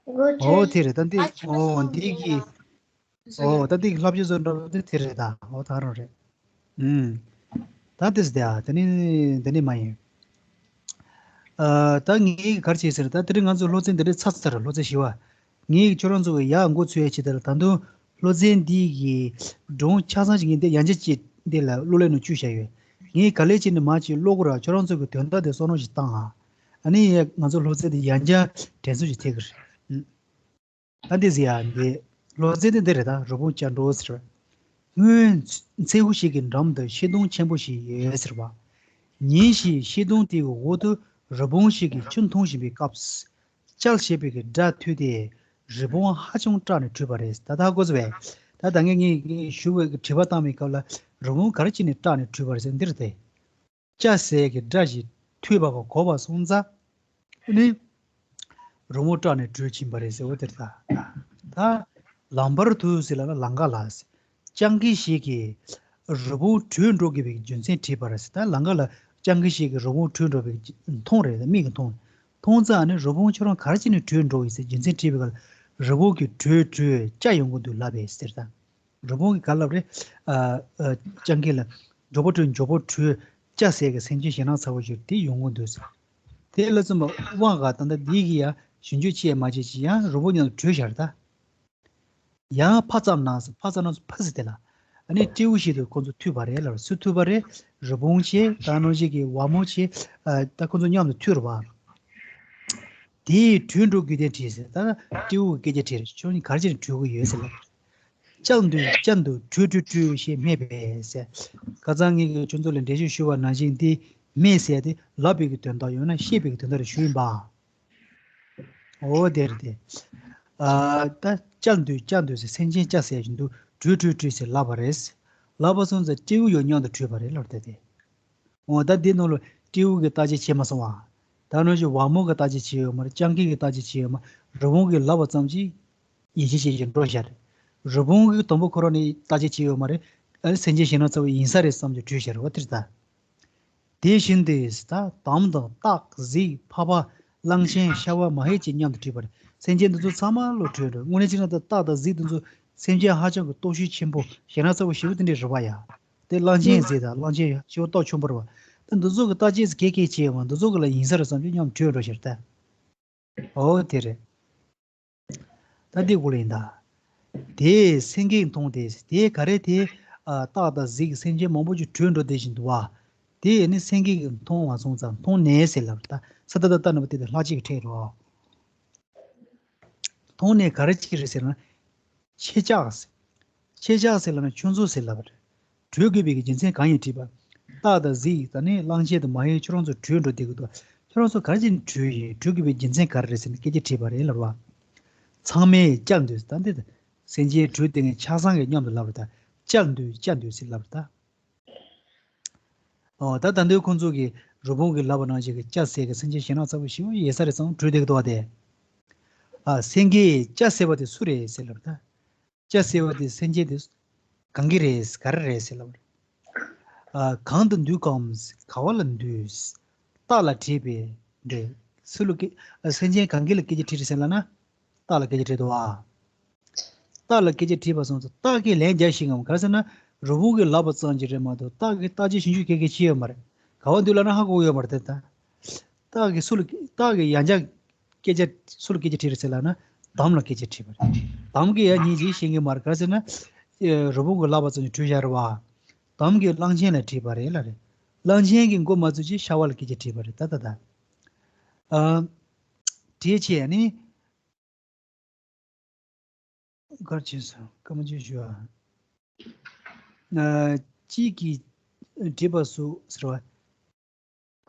འགོ་ཚུགས། འོ་དེ་རེད་ད་འདི། ཨ་ཆུ་འོ་སོང་འདི་གི། འོ་ད་འདི་གི་བསླབ་བྱ་བཟོ་འདྲ་པོ་འདི་དེ་རེད་ད། འོ་ད་རང་རེད། ཨུམ། ད་དེ་ཟེར་ཡ་དེ་ནི་དེ་ནི་མ་ཡིན། ཨ་ད་ངས་ག་རེ་བྱས་ཟེར་ད་དེ་རིང་ང་ཚོ་སློབ་ཚན་འདི་འདྲ་ཚར་ཚར། སློབ་ཚན་བཞི་པ། ངས་ཁྱོད་རང་ཚོ་གི་ཡར་འགོ་ཚུགས་ཡ་ཆེད་དུ་ད་དུང་སློབ་ཚན་འདི་གི་སྒྲུང་ཆ་ཚང་ཞིག་ངས་འདི་ཡང་བསྐྱར་ཅིག་འདི་ལ་གློག་ཀླད་ནང་བཅུག་བཞག་ཡོད། ངས་ག་ལེར་བྱས་ནས་མར་ཅིག་ཀློག་གི་ར། ཁྱོད་རང་ཚོ་གི་དོན་དག་དེ་བསམ་བློ་ཞིག་བཏང་ཨ། ཨ་ནི་ང་ཚོ་སློབ་ཚན་འདི་ཡང་བསྐྱར་དྲན་གསོ་ཞིག་ཐེབས་ཀྱི་རེད། ད་འདི་ཟེར་ཡ་འདི་སློབ་ཚན་འདི་འདི་རེད་ད། རི་བོང་ཅལ་འདྲོགས་ཟེར་བ། སྔོན་མཚེའུ་ཞིག་གི་འགྲམ་དུ་ཤིང་སྡོང་ཆེན་པོ་ཞིག་ཡོད་ཟེར་བ། ཉིན་ཞིག་ཤིང་སྡོང་དེའི་འོག་ཏུ་རི་བོང་ཞིག་གིས་ཆུ་འཐུང་བཞིན་པའི་སྐབས། ཅལ་ཞེས་པའི་གི་སྒྲ་ཐོས་ཏེ་རི་བོང་ཧ་ཅང་སྐྲག་ནས་བྲོས་པ་རེད། ད་ལྟ་འགོ་ཚུགས་པས། ད་ད་ངས་ངས་ངས་ཞུ་བའི་གི་དྲི་བ་བཏང་བའི་སྐབས་ལ་རི་བོང་ག་རེ་བྱས་ནས་སྐྲག་ནས་བྲོས་པ་རེད་ཟེར་འདི་རེད་དེ། ཅལ་ཟེར་གྱི་སྒྲ་ཞིག་ཐོས་པ་གོ་གོ་བ་སོང་ཙང་། ཨ་ནི། རི་བོང་སྐྲག་ནས་བྲོས་ཕྱིན་པ་རེད་ཟེར། འོ་དེ་རེད་ད། ད། ལམ་བར་དུ་ཟེར་ལབ་ན་ལམ་ཁ་ལ་ཟེར། སྤྱང་ཀི་ཞིག་གིས་རི་བོང་བྲོས་འགྲོ་དགོས་པའི་རྒྱུ་མཚན་དྲིས་པ་རེད་ཟེར། ད་ལམ་ཁ་ལ་སྤྱང་ཀི་ཞིག་གིས་རི་བོང་བྲོས་འགྲོ་བའི་མཐོང་རེད། མིག་གིས་མཐོང་། མཐོང་ཙང་ཨ་ནི་རི་བོང་ཁྱོད་རང་ག་རེ་བྱས་ནས་བྲོས་འགྲོ་ཡིན་ཟེར་རྒྱུ་མཚན་དྲིས་པའི་སྐབས་ལ་རི་བོང་གིས་བྲོས་བྲོས་སྐྲག་ཡོང་གི་འདུག་ལབ་པས་ཟེར་ད། རི་བོང་གིས་ག་ལབ་རེད། ཨ་ཨ་སྤྱང་ཀི་ལ། མགྱོགས་པོ་བྲོས་མགྱོགས་པོ་བྲོས། སྐྲག་ཟེར་གི་སེམས་ཅན་ཞེད་སྣང་ཚ་པོ་ཞིག་དེ་ཡོང་གི་འདུག་ཟེར། དེ་ལ་བཙུན་པ་དབང་ག་ད་ལྟ་འདི་གི་ཡ་ཞིབ་འཇུག་བྱེད་མ་བྱེད་ཅིག་ཡང་རི་བོང་མཉམ་དུ་བྲོས་བཞག་རེད་ད། ཡང་ཕ་ཙམ་ན་ཟེར། ཕ་ཙམ་ན་ཟེར་ཕ་ཟེར་དེ་ལ། ཨ་ནི་སྤྲེའུ་ཞིག་ཏུ་ཁོ་ཚོ་ཐུག་པ་རེད་ལ། སུ་ཐུག་པ་རེད། རི་བོང་ཆེ་ད་ནང་བཞིན་གི་ཝ་མོ་ཆེ། ཨ་ད་ཁོ་ཚོ་མཉམ་དུ་ཐུག་རེད་བ། དེས་བྲོས་འགྲོ་དགོས་དོན་དྲིས་ཟེར། ད་སྤྲེའུ་གི་སྐད་ཆ་དྲིས་རེད། ཁྱོད་གཉིས་ག་རེ་བྱས་ནས་བྲོས་ཀྱི་ཡོད་ཟེར་ལབ། ཅལ་འདུག་ཅལ་འདུག་བྲོས་བྲོས་བྲོས་ཞེས་སྨྲས་པས་ཟེར། ཁ་སང་ངེད་ཀྱིས་ཁྱོད་ཚོ་ལ་འགྲེལ་བརྗོད་ཞུས་པ་ནང་བཞིན་དེ་སྨྲས་ཟེར་དེ་ལབ་པའི་གི་དོན་དག་ཡང་ན་བཤད་པའི་གི་དོན་དག་ལ་ཞུས་ཡིན་པ། འོ་དེ་རེད་དེ། ཨ་ད་ཅལ་འདུག་ཅལ་འདུག་ཟེར། སེམས་ཅན་ཅལ་ཟེར་བཞིན་དུ་བྲོས་བྲོས་བྲོས་ཟེར་ལབ་པ་རེད། ལབ་པ་སོང་ཙང་སྤྲེའུ་ཡང་མཉམ་དུ་བྲོས་པ་རེད་ལབ་དེ་དེ། འོ་ད་འདི་ནང་ལ་སྤྲེའུ་གིས་བརྟག་དཔྱད་བྱས་མ་སོང་བ། ད་ནང་བཞིན་ཝ་མོ་གིས་བརྟག་དཔྱད་བྱས་ཡོད་མ་རེད། སྤྱང་ཀི་གིས་བརྟག་དཔྱད་བྱས་ཡོད་མ་རེད། རི་བོང་གིས་ལབ་པ་ཙམ་གྱིས་ཡིད་ཆེས་བྱེད་ཀྱི་འགྲོ་བཞག་རེད། རི་བོང་གིས་དང་པོ་ཁོ་རང་ནས་བརྟག་དཔྱད་བྱས་ཡོད་མ་རེད། ཨ་ནི་སེམས་ཅན་ཞེད་སྣང་ཚ་པོ་ཡིན་ས་རེད་བསམ་གྱི་བྲོས་བཞག་རེད་བ། དེ་རེད་ད། དེ་བཞིན་དུ་ད་དམ་དང་སྟག་གཟིག་ཕག་པ་གླང་ཆེན་ཤ་བ་མ་ཧེ་བཅས་མཉམ་དུ་བྲོས་པ་རེད། སེམས་ཅན་འདི་ཚོ་ཚང་མ་ལོ་བྲོས་འགྲོ། དངོས་གནས་བྱས་ན་ད་སྟག་དང་གཟིག་འདི་ཚོ་སེམས་ཅན་ཧ་ཅང་གི་སྟོབས་ཤུགས་ཆེན་པོ་ཞེད་སྣང་ཚ་པོ་ཞེ་པོ་དེ་འདྲས་རེད་བ་ཡ། དེ་གླང་ཆེན་ཟེར་ད་གླང་ཆེན་ཡ་ཤི་བ་ཏོག་ཆུང་པོ་རེད་བ། ད་འདི་ཚོ་གི་བརྟག་དཔྱད་ཟེར་གས་གས་བྱས་ཡོད་མ་རེད། འདི་ཚོ་གི་ལ་ཡིན་ས་རེད་བསམ་གྱི་མཉམ་བྲོས་འགྲོ་ཞེས་ད། འོ་དེ་རེད། ད་འདི་གུ་ལ་ཡིན་ད། དེས་སེང་གེ་མཐོང་སྟེ་དེ་ག་རེ་དེ། ཨ་སྟག་དང་གཟིག་སེམས་ཅན་མང་པོ་ཅིག་བྲོས་འགྲོ་བསྡད་བཞིན་འདུག་བ། དེ་ནི་སེང་གེ་གིས་མཐོང་བ་སོང་ཙང་མཐོང་ནས་ཟེར་ལབ་ད། ས་ད་ད་ལྟ་ནི་བ་དེ་དང་ལྷག་ཅིག་གི་ཕྲད་རོ། མཐོང་ནས་ག་རེ་ཅིག་རེད་ཟེར་ན། ཁྱེད་ཅག་ཟེར། ཁྱེད་ཅག་ཟེར་ལབ་ན་ཁྱོད་ཚོ་ཟེར་ལབ་པ་རེད། བྲོས་དགོས་པའི་གི་རྒྱུ་མཚན་གང་ཡིན་དྲིས་པ། སྟག་དང་གཟིག་དང་ནི་གླང་ཆེན་དང་མ་ཧེ་ཁྱོད་རང་ཚོ་བྲོས་འགྲོ་བསྡད་ཀྱི་འདུག་ཁྱོད་རང་ཚོ་ག་རེ་བྱས་ནས་བྲོས་ཡིན། བྲོས་དགོས་པའི་རྒྱུ་མཚན་ག་རེ་རེད་ཟེར་ནས་སྐད་ཆ་དྲིས་པ་རེད་ལབ་པ། ཚང་མས་སྐྲག་འདུག་ད་འདི་སེམས་ཅན་བྲོས་བསྡད་མཁན་ཆ་ཚང་གིས་མཉམ་དུ་ལབ་པ་རེད་ད། སྐྲག་འདུག་སྐྲག་འདུག་ཟེར་ལབ་པ་རེད་ད། ཨོ་ད་ད་འདོད་ཁོང་ཚོ་གིས་རི་བོང་གིས་ལབ་པ་ནང་བཞིན་གྱི་སྐྲག་ཟེར་གི་སེམས་ཅན་ཞེད་སྣང་ཚ་པོ་ཞེ་པོ་ཡོད་ས་རེད་ཙང་བྲོས་བསྡད་ཀྱི་འདུག་བ་དེ། ཨ་སེང་གེས་སྐྲག་ཟེར་བ་དེ་སུ་རེད་ཟེར་ལབ་ད། སྐྲག་ཟེར་བ་དེ་སེམས་ཅན་དེ་གང་གི་རེད་ག་རེ་རེད་ཟེར་ལབ་རེད། ཨ་གང་དུ་འདུག་གམ། ག་བ་ལ་འདུག་སྟག་ལ་དྲིས་པས་འདྲི། སུ་ལ་སྐད་ཨ་སེམས་ཅན་གང་གི་ལ་སྐད་ཆ་དྲིས་རེད་ཟེར་ལབ་ན། སྟག་ལ་སྐད་ཆ་དྲིས་འདུག་ཨ། སྟག་ལ་སྐད་ཆ་དྲིས་པ་སོང་ཙང་སྟག་གིས་ལན་རྒྱག་ཤེས་ངམ། ག་རེ་ཟེར་ན་རི་བོང་གིས་ལབ་པ་ཙམ་གྱིས་རེད་མ་གཏོགས་སྟག་གིས་བརྟག་དཔྱད་ཞིབ་འཇུག་ག་གེ་བྱས་ཡོད་མ་རེད། ག་བ་འདུག་ལབ་ན་ཧ་གོ་ཡོད་མ་རེད་དེ་ད། སྟག་གིས་སུ་ལ་སྟག་གིས་ཡང་བསྐྱར་སྐད་ཆ་སུ་ལ་སྐད་ཆ་དྲིས་རེད་ཟེར་ལབ་ན་འདམ་ལ་སྐད་ཆ་དྲིས་པ་རེད། འདམ་གྱིས་ཡང་སྙིང་རྗེ་ཤེས་ཀྱི་མ་རེད། ག་རེ་ཟེར་ན། རི་བོང་གིས་ལབ་པ་ཙམ་གྱིས་བྲོས་བཞག་རེད་བ། འདམ་གྱིས་གླང་ཆེན་ལ་དྲིས་པ་རེད་ལབ་རེད། གླང་ཆེན་གྱིས་མགོ་མ་ཚོས་ཅིག་ཤ་བ་ལ་སྐད་ཆ་དྲིས་པ་རེད་ད་ད་ད། ཨ། དྲིས་བྱས་ནི། གར་བྱས་སོང་སྐར་མ་བཅུ་བཞི་ཨ། ཨ། གཅིག་གིས་བྲིས་པ་སུ་ཟེར་བ།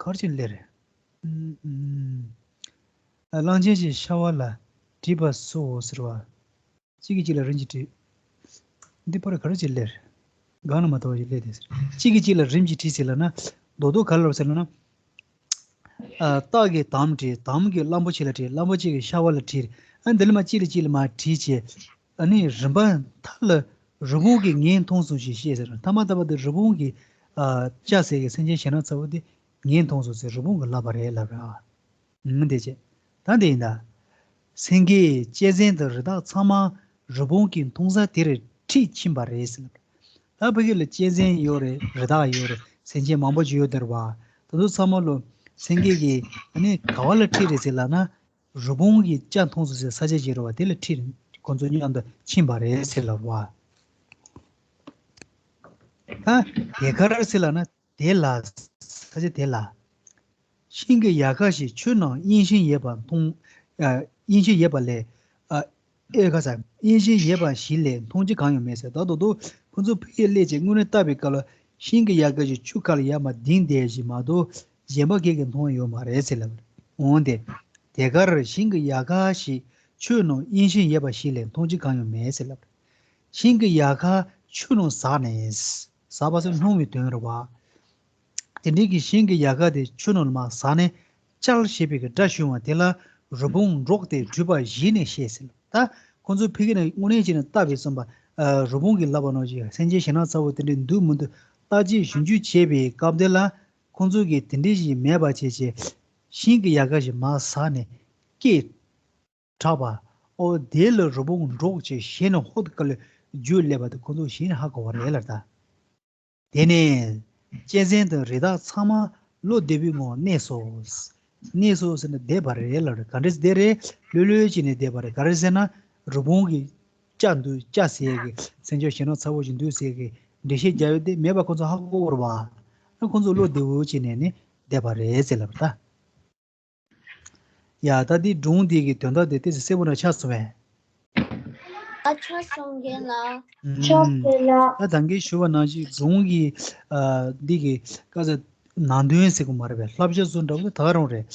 ག་རེ་བྱས་ལེར། ཨུམ། གླང་ཆེན་གྱི་ཤ་བ་ལ་བྲིས་པ་སུའོ་ཟེར་བ། གཅིག་གིས་གཅིག་ལ་རིམ་གྱིས་བྲིས། འདི་པར་ག་རེ་བྱས་ལེར། གང་ན་མ་གཏོགས་ཡོད་ལེ་དེ་ཟེར། གཅིག་གིས་གཅིག་ལ་རིམ་གྱིས་བྲིས་ཟེར་ལབ་ན། མདོར་བསྡུས་ག་ལ་ཟེར་ལབ་ན། ཨ། སྟག་གིས་དམ་བྲིས། དམ་གྱིས་གླང་པོ་ཆེ་ལ་བྲིས། གླང་པོ་ཆེ་གིས་ཤ་བ་ལ་བྲིས། ཨ། འདི་ལ་མ་གཅིག་ལ་གཅིག་ལ་མ་བྲིས་བྱས། ཨ་ནི་རིམ་པ་མཐའ་ལ་རི་བོང་གིས་ངས་མཐོང་སོང་ཞེས་བཤད་ཟེར། མཐའ་མ་ལྟ་བུ་དེ་རི་བོང་གིས། ཨ། སྐྱ་ཟེར་གི་སེམས་ཅན་གཞན་སྣ་ཚ་བོ་དེ་ངས་མཐོང་སོང་ཟེར་རི་བོང་གིས་ལབ་པ་རེད་ལབ་ར། ཨང་། དེ་བྱས། ད་འདི་ཡིན་ད། སེང་གེས་གཅན་གཟན་དང་རི་དྭགས་ཚང་མ་རི་བོང་གིས་མཐོང་ས་དེར་ཁྲིད་ཕྱིན་པ་རེད་ཟེར་ལབ། ད་ཕ་གི་ལ་གཅན་གཟན་ཡོད་རེད། རི་དྭགས་ཡོད་རེད། སེམས་ཅན་མང་པོ་ཅིག་ཡོད་དེ་རེད་བ། དེ་ཚོ་ཚང་མ་ལོ་སེང་གེ་གིས་ཨ་ནི་ག་བ་ལ་ཁྲིད་རེད་ཟེར་ལབ་ན། རི་བོང་གིས་སྐྱ་མཐོང་སོང་ཟེར་ས་ཆ་ཅིག་རེད་བ། དེ་ལ་ཁྲིད། ཁོ་ཚོ་མཉམ་དུ་ཕྱིན་པ་རེད་ཟེར་ལབ་བ། ད་དེ་ག་རེ་ཟེར་ལབ་ན། དེ་ལ། ས་ཆ་དེ་ལ། ཤིང་གི་ཡལ་ག་ཞིག་ཆུ་ནང་གཡེང་བཞིན་ཡོད་པ་མཐོང་། ཨ། གཡེང་བཞིན་ཡོད་པ་ལས། ཨ། ཨེ། ཁ་ས། གཡེང་བཞིན་ཡོད་པ་ཞིག་ལས་མཐོང་རྒྱུ་གང་ཡང་མེད་ཟེར། ད་དོ་དོ་ཁོ་ཚོ་ཕ་གིར་སླེབས་བྱས་དངོས་གནས་བལྟས་པའི་སྐབས་ལ་ཤིང་གི་ཡལ་ག་ཞིག་ཆུ་ཁ་ལ་ཡར་མར་ལྡིང་བསྡད་ཞིག་མ་གཏོགས་གཞན་པ་གང་གིས་མཐོང་ཡོད་མ་རེད་ཟེར་ལབ་པ་རེད། འོན་ཏེ། དེ་གར་ཤིང་གི་ཡལ་ག་ཞིག་ཆུ་ནང་གཡེང་བཞིན་ཡོད་པ་ཞིག་ལས་མཐོང་རྒྱུ་གང་ཡང་མེད་ཟེར་ལབ་པ་རེད། ཤིང་གི་ཡལ་ག་ཆུ་ནང་ཟགས་ནས། ཟགས་པ་ཟེར་སྣང་བའི་དོན་རེད་བ། དེ་འདྲའི་གི་ཤིང་གི་ཡལ་ག་དེ་ཆུ་ནང་ལ་མར་ཟགས་ནས་ཅལ་ཞེས་པའི་གི་སྒྲ་བྱུང་བ་དེ་ལ་རི་བོང་འདྲོགས་ཏེ་བྲོས་པ་གཞི་ནས་ཤེས་ཟེར། ད་ཁོ་ཚོ་ཕ་གི་ནས་དངོས་གནས་བྱས་ནས་བལྟས་པས་སོང་བ། ཨ། རི་བོང་གིས་ལབ་པ་ནང་བཞིན་སེམས་ཅན་གཞན་སྣ་ཚ་བོ་དེ་འདྲའི་འདུག་མི་འདུག་བརྟག་དཔྱད་ཞིབ་འཇུག་བྱས་པའི་སྐབས་དེ་ལ་ཁོ་ཚོ་གིས་དེ་འདྲའི་ཞིག་མེད་པ་བྱས་བྱས་ཤིང་གི་ཡལ་ག་ཞིག་མར་ཟགས་ནས་སྐད་གྲགས་པ། ཨོ། དེ་ལ་རི་བོང་འདྲོགས་བྱས་ཞེད་ནས་ཧོད་ཀ་ལ་རྒྱུགས་སླེབས་པ་དེ་ཁོ་ཚོ་གཞི་ནས་ཧ་གོ་བ་རེད་ལ། ད་དེ་ནས་གཅན་གཟན་དང་རི་དྭགས་ཚང་མ་བློ་བདེ་བོའི་ངང་གནས་སོ། གནས་སོ་ཟེར་ན་བསྡད་པ་རེད་ལ། ག་འདྲས་བསྡད་རེད། ལྷོད་ལྷོད་བྱས་ནས་བསྡད་པ་རེད། ག་རེ་ཟེར་ན་རི་བོང་གི་སྐྱ་འདུག་སྐྱ་ཟེར་གི་སེམས་ཅན་གཞན་སྣ་ཚ་བོ་ཞིག་འདུག་ཟེར་གི་འགྲེལ་བཤད་རྒྱག་ཡོད་དེ་མེད་པ་ཁོ་ཚོ་ཧ་གོ་གི་རེད་བ། ཨ། ཁོ་ཚོ་བློ་བདེ་བོ་བྱས་ནས་ནི་བསྡད་པ་རེད་ཟེར་ལབ་པ་རེད་ད། ཡ། ད་འདི་སྒྲུང་འདི་གི་དོན་དག་དེ་ཏོག་ཙམ་གསལ་པོ་འདྲ་ཆགས་སོང་བས། ཨ། ཆགས་སོང་རྒན་ལགས། ཨུམ། ཆགས་སོང་ལགས། ད་ད་གིན་ཞུས་པ་ནང་བཞིན་སྒྲུང་གི། ཨ། འདི་གི་ཀ་ས་ནང་དོན་ཟེར་གི་མ་རེད་པས། བསླབ་བྱ་བཟོ་འདྲ་པོ་དེ་ད་ག་རང་རེད།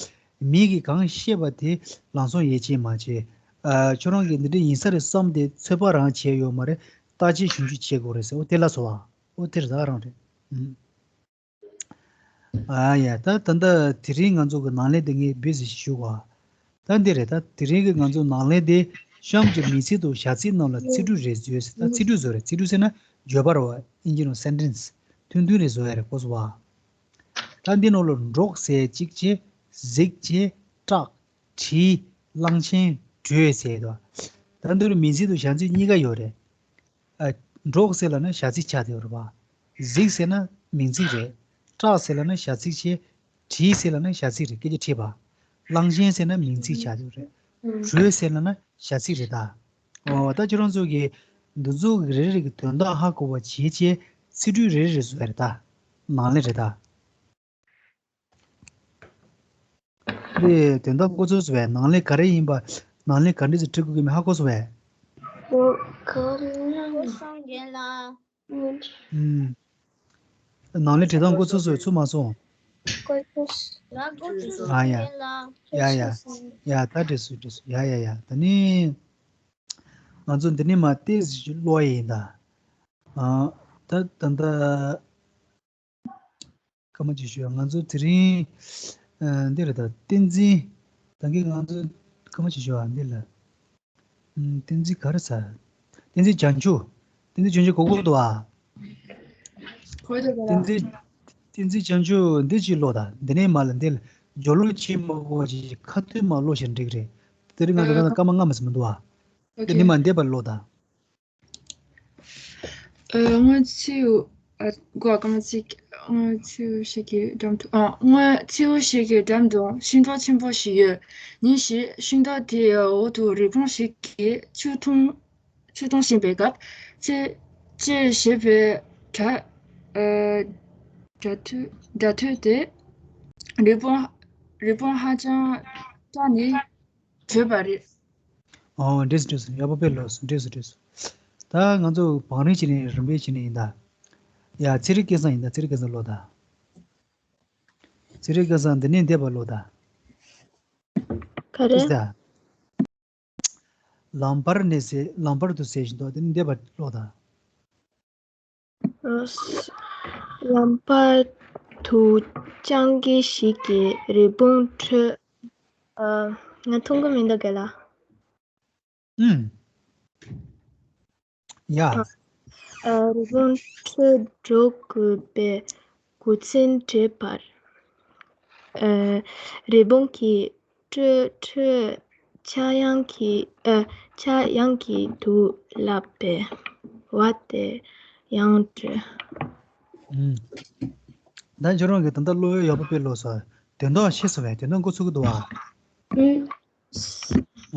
མི་གིས་གང་བཤད་པ་དེ་ལམ་སང་ཡིད་ཆེས་མ་བྱེད། ཨ། ཁྱོད་རང་གིས་འདི་འདྲ་ཡིན་ས་རེད་བསམ་སྟེ་ཚོད་དཔག་རང་བྱས་ཡོད་མ་རེད། བརྟག་དཔྱད་ཞིབ་འཇུག་བྱེད་དགོས་རེད་ཟེར། འོ་དེ་ལ་སོ་བ། འོ་དེ་རེད། ད་ག་རང་རེད། ཨུམ། ཨ་ཡ། ད་ད་ལྟ་དེ་རིང་ང་ཚོ་གི་ནང་ལས་དེ་ངས་བེད་ཟིག་ཞུ་གོ། ད་འདི་རེད། ད་དེ་རིང་གི་ང་ཚོ་ནང་ལས་དེ་གཤམ་གྱི་མིང་ཚིག་དང་བྱ་ཚིག་རྣམས་ལ་ཚིག་འབྲུ་རེ་བཟོས་ཟེར། ད་ཚིག་འབྲུ་བཟོ་རེད། ཚིག་འབྲུ་ཟེར་ན་བརྗོད་པ་རེད་བ། ཨིན་ཇི་ནང་སེན་ཊེན་སི། ཐུང་ཐུང་རེ་བཟོ་ཡ་རེད་གོ་སོང་བ། ད་འདི་ནང་ལ་འདྲོགས་ཟེར་གཅིག་བྱས། གཟིགས་བྱས། སྐྲག་བྲིས། གླང་ཆེན། བྲོས་ཟེར་དོ། ད་འདིར་མིང་ཚིག་དང་བྱ་ཚིག་གཉིས་ཀ་ཡོད་རེད། ཨ། འདྲོགས་ཟེར་ལབ་ན་བྱ་ཚིག་ཆགས་བསྡད་ཡོད་རེད་པ། གཟིགས་ཟེར་ན་མིང་ཚིག་རེད། སྐྲག་ཟེར་ལབ་ན་བྱ་ཚིག་བྱས། བྲིས་ཟེར་ལབ་ན་བྱ་ཚིག་རེད། སྐད་ཆ་བྲིས་པ། གླང་ཆེན་ཟེར་ན་མིང་ཚིག་ཆགས་བསྡད་ཡོད་རེད། བྲོས་ཟེར་ལབ་ན་བྱ་ཚིག་རེད་ད། འོ། ད་ཁྱོད་རང་ཚོ་གིས་འདི་ཚོ་གི་རེ་རེ་གི་དོན་དག་ཧ་གོ་བ་བྱེད་ཆེད་ཚིག་འབྲུ་རེ་རེ་བཟོ་ཡ་རེད་ད། ནང་ལས་རེད་ད། དེ་དོན་དག་འགོ་ཚུགས་སོང་བས། ནང་ལས་ག་རེ་ཡིན་པ། ནང་ལས་ག་འདྲས་སེ་འབྲི་དགོས་ཀྱི་མིན་ཧ་གོ་སོང་བས། གོ་སོང་རྒན་ལགས། ཨུམ། ནང་ལས་འབྲི་སྟངས་འགོ་ཚུགས་སོང་། ཚུགས་མ་སོང་། འགོ་ཚུགས་སོང་། ཨ་ཡ། འགོ་ཚུགས་སོང་ཡ་ཡ། རྒན་ལགས། ཡ་ད་འགྲིག་སོང་འགྲིག་སོང་། ཡ་ཡ་ཡ། ད་ནི་ང་ཚོ་འདི་ནས་མར་ཏོག་ཙམ་ཅིག་ཀློག་ཡ་ཡིན་ད། ཨ། ད་ད་ད། སྐར་མ་ཅིག་ཞུ་ཡ། ང་ཚོ་དེ་རིང་། ཨ། འདི་རེད་ད། བསྟན་འཛིན། ད་གིན་ང་ཚོ་སྐར་མ་ཅིག་ཞུ་ཡ་འདི་ལ། ཨ། བསྟན་འཛིན་ག་རེ་ཟེར། བསྟན་འཛིན་བྱང་ཆུབ། བསྟན་འཛིན་བྱང་ཆུབ་གོ་གི་འདུག་ཨ། གོ་འདུག་གོ་འདུག་བསྟན་འཛིན། བསྟན་འཛིན་བྱང་ཆུབ་འདི་ཅིག་ཀློག་ད། འདི་ནས་མར་ལ་འདི་ལ་སྦྱོར་ཀློག་བྱེད་མ་དགོས་པ་ཅིག་ཁ་ཐུག་མར་ཀློག་བཞག་འགྲིག་གི་རེད། དེ་རིང་ང་ཚོ་ཨ། ད་སྐར་མ་ལྔ་མ་ཟིན་མི་འདུག་ཨ། ཨོ་ཁེ། འདི་ནས་མར་འདི་བར་ཀློག་ད། ཨ། སྔོན་ཚེའུ། ཨ། མགོ་སྐར་མ་གཅིག་སྔོན་ཚེའུ་ཞིག་གི་འགྲམ་དུ། ཨ། སྔོན་ཚེའུ་ཞིག་གི་འགྲམ་དུ་ཤིང་ཏོག་ཆེན་པོ་ཞིག་ཡོད། ཉིན་ཞིག་ཤིང་ཏོག་དེའི་འོག་ཏུ་རི་བོང་ཞིག་གིས་ཆུ་འཐུང་། ཆུ་འཐུང་བཞིན་པའི་སྐབས། ཅེ། ཅེ་ཞེས་པའི་སྒྲ། ཨ། སྒྲ་ཐོས། སྒྲ་ཐོས་ཏེ། རི་བོང་། རི་བོང་ཧ་ཅང་སྐྲག་ནས་བྲོས་པ་རེད། ཨོ། འགྲིག་སོང་འགྲིག་སོང་། ཡག་པོ་དཔེ་ཀློག་སོང་། འགྲིག་སོང་འགྲིག་སོང་། ད་ང་ཚོ་བང་རིམ་བྱས་ནས་རིམ་པས་བྱས་ནས་ཡིན་ད། ཡ། ཚེ་རིང་སྐལ་བཟང་ཡིན་ད། ཚེ་རིང་སྐལ་བཟང་ཀློག་ད། ཚེ་རིང་སྐལ་བཟང་འདི་ནས་འདེབས་པ་ཀློག་ད། ག་རེ། ད། ལམ་བར་ནས་ཟེར། ལམ་བར་དུ་ཟེར་བཞིན་འདུག་འདི་ནས་འདེབས་པ་ཀློག་ད། ལམ་བར་དུ་སྤྱང་ཀི་ཞིག་གིས་རི་བོང་ཁྲོད། ཨ། ང་མཐོང་གི་མི་འདུག་ག་ལ། ཨུམ། ཡ། ཨ། རི་བོང་ཁྲོད་འགྲོ་དགོས་པའི་གོ་མཚོན་སྤྲད་པར། ཨ། རི་བོང་གིས་ཁྲོད་ཁྲོད་ཆག་ཡང་གི། ཨ། ཆག་ཡང་གི་འདུག་ལབ་པས། བ་དེ་ཡང་བྲོས། ཨུམ། ད་ཁྱོད་རང་གིས་ད་ལྟ་ཀློག་ཡག་པོ་དཔེ་ཀློག་སོང་། དོན་དག་ཤེས་སོང་བས། དོན་དག་འགོ་ཚུགས་ཀྱི་འདུག་བ། ཨུམ།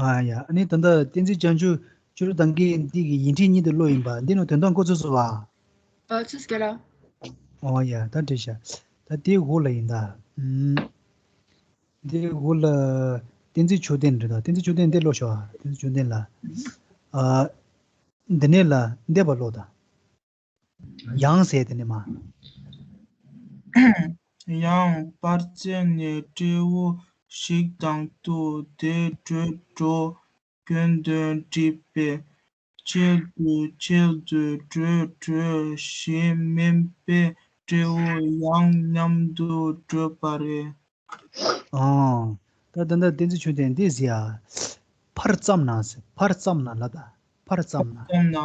ཨ་ཡ། ཨ་ནི་ད་ལྟ་བསྟན་འཛིན་བྱང་ཆུབ་ཅོ་རི་དང་གི་འདི་གི་ཡིག་ཕྲེང་གཉིས་དེ་ཀློག་ཡིན་པ། འདི་ནང་དོན་དག་འགོ་ཚུགས་སོང་བ། ཨ། ཚུགས་ཀྱི་ར། ཨོ་ཡ། ད་འགྲིག་ཤག་ད་དེའི་འོག་ལ་ཡིན་ད། ཨུམ། དེའི་འོག་ལ་བསྟན་འཛིན་མཆོད་རྟེན་རེད་ད། བསྟན་འཛིན་མཆོད་རྟེན་འདི་ཀློག་ཤོག་ཨ། བསྟན་འཛིན་མཆོད་རྟེན་ལ། ཨ། འདི་ནས་ལ་འདེབས་པ་ཀློག་ད། ཡང་ཟེར་དེ་ནས་མ། ཡང་པར་བཙལ་ནས་སྤྲེའུ་ཞིག་དང་ཐུག་དེ་བྲོས་འགྲོ་དགོས་དོན་དྲིས་པས། ཁྱེད་དུ་ཁྱེད་དུ་བྲོས་བྲོས་ཞེས་སྨྲས་པས། སྤྲེའུ་ཡང་མཉམ་དུ་བྲོས་པ་རེད། ཨོ། ད་ད་ལྟ་བསྟན་འཛིན་ཆོས་ལྡན་འདི་ཟེར་ཡ། ཕར་བརྩམས་ན་ཟེར། ཕར་བརྩམས་ན་ལབ་ད། ཕར་བརྩམས་ན། བརྩམས་ན།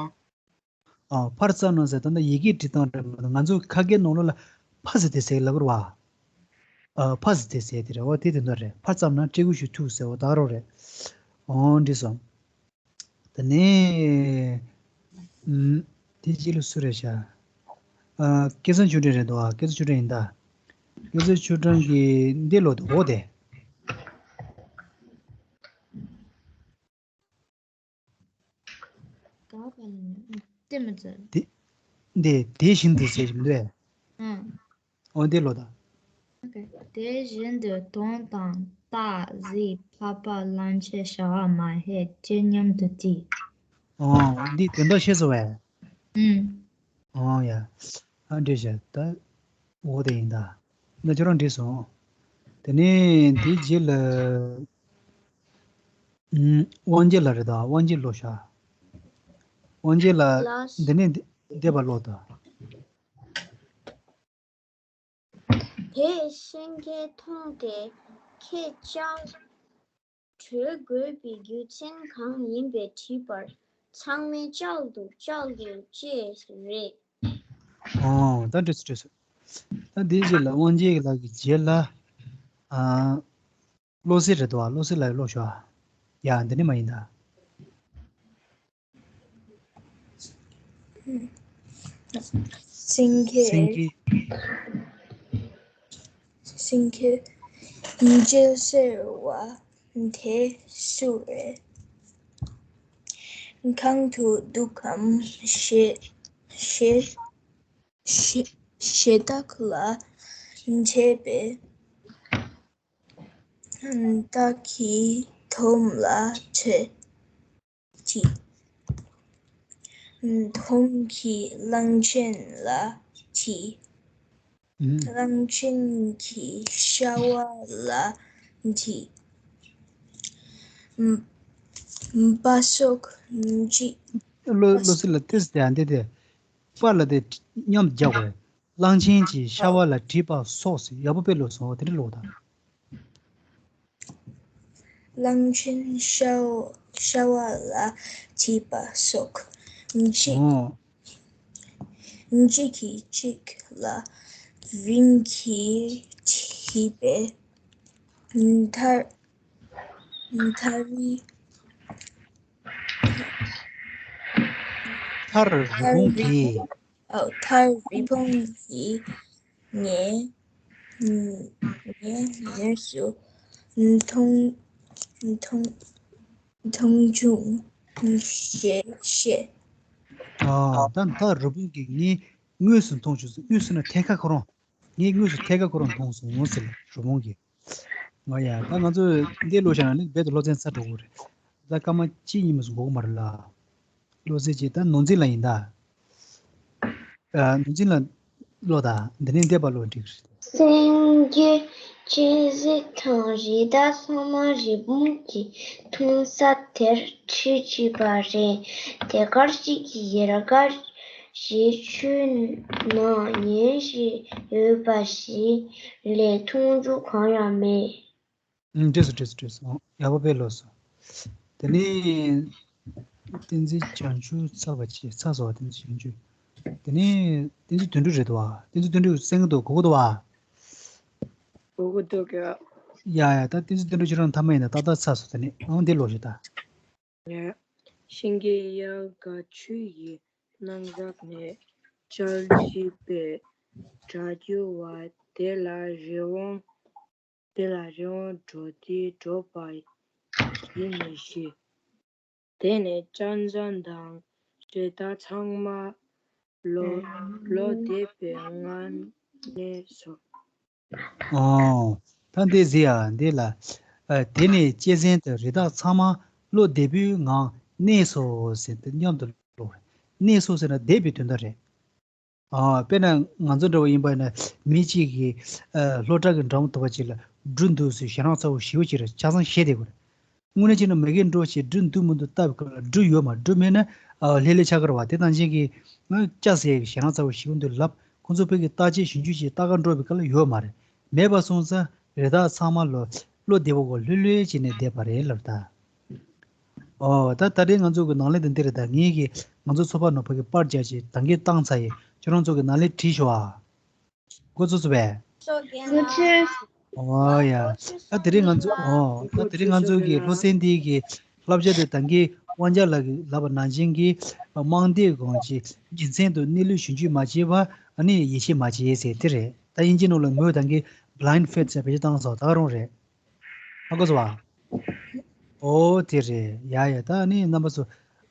ཨ། ཕར་བརྩམས་ན་ཟེར། ད་ལྟ་ཡི་གེ་འབྲི་སྟངས་རེད་མ་གཏོགས། ང་ཚོ་ཁ་སྐད་ནང་ལོགས་ལ་ཕ་ཟེར་དེ་ཟེར་ལབ་རེད་བ། ཨ། ཕ་ཟེར་དེ་ཟེར་དེ་རེད་བ། དེ་དེ་འདྲ་རེད། ཕར་བརྩམས་ན་སྤྲེའུ་ཞིག་ཐུག་ཟེར་བ་ད་རོ་རེད། ཨོ། འགྲིག་སོང་། དེ་ནས། ཨུམ། དེ་རྗེས་ལ་སུ་རེད་ཤག་ཨ། སྐལ་བཟང་ཆོས་སྒྲོན་རེད་འདུག་ཨ། སྐལ་བཟང་ཆོས་སྒྲོན་ཡིན་ད། སྐལ་བཟང་ཆོས་སྒྲོན་གྱིས་འདི་ཀློག་འདུག་འོ་དེ། ག་པ་ལ་ནི་དེ་མི་ཚར། དེ། འདི་དེ་བཞིན་དུ་ཟེར་གྱི་མི་འདུག་ཨེ། ཨང་། འོ་འདི་ཀློག་ད། ཨོ་ཀེ། དེ་བཞིན་དུ་དོན་དང་རྟགས་གཟིགས། འཕགས་པ་གླང་ཆེན་ཤ་བ་མ་ཧེ་ཁྱེད་མཉམ་དུ་བྲོས། ཨོ། འདི་དོན་དག་ཤེས་སོང་བས། ཨུམ། ཨོ་ཡ། ཨ། འགྲིག་ཤག་ད། འོ་དེ་ཡིན་ད། ད་ཁྱོད་རང་འགྲིག་སོང་། དེ་ནས་དེའི་རྗེས་ལ། ཨུམ། དབང་རྒྱལ་ལགས་རེད་ད། དབང་རྒྱལ་ལགས་ཤག་དབང་རྒྱལ་ལགས། ལགས། འདི་ནས་འདེབས་པ་ཀློག་ད། དེས་ཤིང་ཁྱེར་མཐོང་སྟེ། ཁྱེད་ཅག་བྲོས་དགོས་པའི་རྒྱུ་མཚན་གང་ཡིན་པས་དྲིས་པར། ཚང་མས་བཅག་འདུག་བཅག་འདུག་ཅེས་རེད། ཨོ། ད་འགྲིག་སོང་འགྲིག་སོང་། ད་འདིའི་རྗེས་ལ། དབང་རྒྱལ་ལགས་ཀྱི་རྗེས་ལ། ཨ། བློ་གསལ་རེད་འདུག་བ། བློ་གསལ་ལགས་ཀློག་ཤོག་ཨ། ཡ། འདི་ནས་མ་ཡིན་ད། སེང་གེ་སེང་གེ་སེང་གེ་ཉིན་བྱེད་ཟེར་བ་དེ་སུ་རེད། གང་དུ་འདུག་གམ་ཞེས་ཞེས་ཞེས་ཞེ་དྲག་ལ་དྲིས་པས། བདག་གི་དོམ་ལ་དྲིས། དྲིས། དོམ་གྱིས་གླང་ཆེན་ལ་དྲིས། ཨུམ། གླང་ཆེན་གྱིས་ཤ་བ་ལ་དྲིས། འབའ་སོགས་འཇིག་བློ་བློ་གསལ་ལགས་ཏོག་ཙམ་དེ་ཡང་འདི་དེ། པ་ལ་དེ་མཉམ་རྒྱག་དགོས། གླང་ཆེན་གྱིས་ཤ་བ་ལ་དྲིས་པ་སོགས་ཟེར། ཡག་པོ་དཔེ་ཀློག་སོང་། དེ་འདྲ་ཀློག་དང་། གླང་ཆེན་ཤ་ཤ་བ་ལ་དྲིས་པ་སོགས། འཇིག་ཨོ། འཇིག་གི་འཇིག་ལ་རིམ་གྱིས་དྲིས་པས། མཐར་མཐར་རི་མཐར་རི་བོང་གིས། ཨོ། མཐར་རི་བོང་གིས་ངའི་ངའི་ངོས་སུ་མཐོང་མཐོང་མཐོང་བྱུང་ཞེས་བཤད། ཨ། ད་མཐར་རི་བོང་གིས་ངའི་ངོས་སུ་མཐོང་བྱུང་ཟེར། ངོས་སུ་ན་ཐད་ཀར་ཁོ་རང་། ངའི་ངོས་སུ་ཐད་ཀར་ཁོ་རང་མཐོང་སོང་ཟེར་རི་བོང་གིས། ཨོ་ཡ། ད་ང་ཚོས་འདི་ཀློག་བཞག་ན་ནི་རྦད་དེ་སློབ་ཚན་ཚར་འགྲོ་གི་རེད། ད་སྐར་མ་གཅིག་གཉིས་མ་གཏོགས་འགོར་གི་མ་རེད་ལ། བློ་གསལ་གྱིས། ད་ནོར་འཛིན་ལགས་ཡིན་ད། ཨ། ནོར་འཛིན་ལགས་ ཀློག་དང་། འདི་ནས་འདས་པ་ཀློག་འགྲིག་གི་རེད། སེང་གེ་གཅན་གཟན་དང་རི་དྭགས་ཚང་མ་རི་བོང་གི་འཐུང་ས་དེར་ཁྲིད་ཀྱི་པ་རེད། དེ་གར་གཅིག་གི་ཡལ་ག་ཞིག་ཆུའི་ནང་ཉིལ་བཞིན་ཡོད་པ་ཞིག་ལས་མཐོང་རྒྱུ་གང་ཡང་མེད། ཨུམ། འགྲིག་སོང་། འགྲིག་སོང་། འགྲིག་སོང་། ཡག་པོ་དཔེ་ཀློག་སོང་། དེ་ནས་བསྟན་འཛིན་བྱང་ཆུབ་ཚར་བ་བྱས། ཚར་སོང་བ། བསྟན་འཛིན་བྱང་ཆུབ། དེ་ནས་བསྟན་འཛིན་དོན་གྲུབ་རེད་འདུག་བ། བསྟན་འཛིན་དོན་གྲུབ་གསན་གྱི་འདུག་གོ་གི་འདུག་བ། གོ་གི་འདུག་ག་ཡ་ཡ། ད་བསྟན་འཛིན་དོན་གྲུབ་ཁྱེད་རང་མཐའ་མ་ཡིན་ན་ཏག་ཏག་ཚར་སོང་། དེ་ནས་ཨང་འདི་ཀློག་ཤོག་ད། ཡ། ཤིང་གི་ཡལ་ག་ཆུ་ཡི་རྣམ་གཞག་ནས། འཇའ་ཆིབས་པའི་སྒྲ་རྒྱུ་བ། དེ་ལ་རི་བོང་། དེ་ལ་རི་བོང་འགྲོ་དུས་འགྲོགས་པ་ཡིན་མི་ཤེས། དེ་ནས་སྤྱང་ཚང་དང་རི་དྭགས་ཚང་མ་ལོ་ལོ་འདས་པའི་ངང་གནས་སོ། ཨོ། ད་འདི་གཟིགས་ཨ། འདི་ལ། ཨ། དེ་ནས་གཅན་གཟན་དང་རི་དྭགས་ཚང་མ་བློ་བདེ་པོའི་ངང་གནས་སོ་ཟེར་དེ་མཉམ་དུ་ཀློག་གནས་སོ་ཟེར་ན་བསྡད་པའི་དོན་དག་རེད། ཨ། དཔེར་ན་ང་ཚོ་འདྲ་བོ་ཡིན་པ་ཡིན་ན། མི་གཅིག་གིས། ཨ། ལྷོ་བྲག་གི་འགྲམ་དུ་བ་ཅིག་ལ་འབྲུ་འདུག་ཟེར་ཞེད་སྣང་ཚ་བོ་ཞེ་པོ་ཅིག་ར་ཆ་ཚང་བཞེས་བསྡད་དགོས་རེད། དངོས་གནས་བྱས་ན་མ་གིར་འགྲོ་བྱས་འབྲུ་འདུག་མི་འདུག་བལྟ་བའི་སྐབས་ལ་འབྲུ་ཡོད་མ། འབྲུ་མེད་ན། ཨ། ལྷད་ལྷད་ཆགས་ཀྱི་རེད་བ། དེ་ནང་བཞིན་གྱི་ང་སྐྱ་ཟེར་ཞེད་སྣང་ཚ་བོ་ཞེ་པོ་འདུག་ལབ། ཁོ་ཚོ་ཕ་གིར་བརྟག་དཔྱད་ཞིབ་འཇུག་བྱས་ལྟ་ག་འགྲོ་བའི་སྐབས་ལ་ཡོད་མ་རེད། མེད་པ་སོང་ཙང་རི་དྭགས་ཚང་མ་ལོ་བློ་བདེ་པོ་གོ་ལྷོད་ལྷོད་བྱས་ནས་བསྡད་པ་རེད་ལབ་ད། ཨོ། ད་ད་རེས་ང་ཚོ་གི་ནང་ལས་དེ་འདི་རེད། ད་ངེད་ཀྱིས་ང་ཚོ་ཚོགས་པ་ནང་ཕ་གི་པར་རྒྱག་བྱས་ད་གིན་བཏང་ཚར་ཡིན། ཁྱོད་རང་ཚོ་གི་ནང་ལས་བྲིས་ཤོག་ཨ། འགོ་ཚུགས་ཚུགས་པས། འགོ་ཚུགས། ཨོ་ཡ། ད་དེ་རིང་ང་ཚོ། ཨོ། ད་དེ་རིང་ང་ཚོ་གི་སློབ་ཚན་འདི་གི་བསླབ་བྱ་དེ་ད་གིན་དབང་རྒྱལ་ལགས་ཀྱིས་ལབ་པ་ནང་བཞིན་གྱི་རྨང་སྡེའི་སྒང་གི་རྒྱུ་མཚན་དང་གནས་ལུགས་ཞིབ་འཇུག་མ་བྱས་པ། ཨ་ནི་ཡིད་ཆེས་མ་བྱས་ཟེར་དེ་རེད། ད་དབྱིན་ཇི་ནང་ལ་མོས་ད་གིན་blind faith ཟེར་བེད་སྤྱོད་བཏང་སོང་། ད་ག་རང་རེད། ཧ་གོ་སོང་བ། ཨོ་དེ་རེད། ཡ་ཡ། ད་ནི་རྣམ་པ་ཚོ།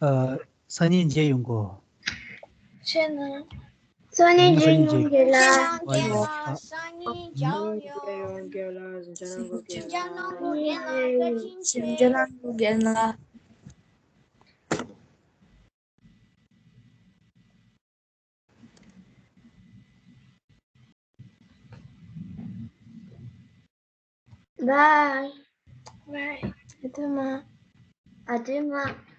ཨ། སང་ཉིན་མཇལ་ཡོང་གོ། ཤེས་ན། སང་ཉིན་མཇལ་ཡོང་གི་ལ། ཨོ་ཡ། སང་ཉིན་མཇལ་ཡོང་། ཡོང་གི་ལ། མཇལ་ཡོང་གི་ལ། Bye. Bye. ཨ་དུ་མ། ཨ་དུ་མ།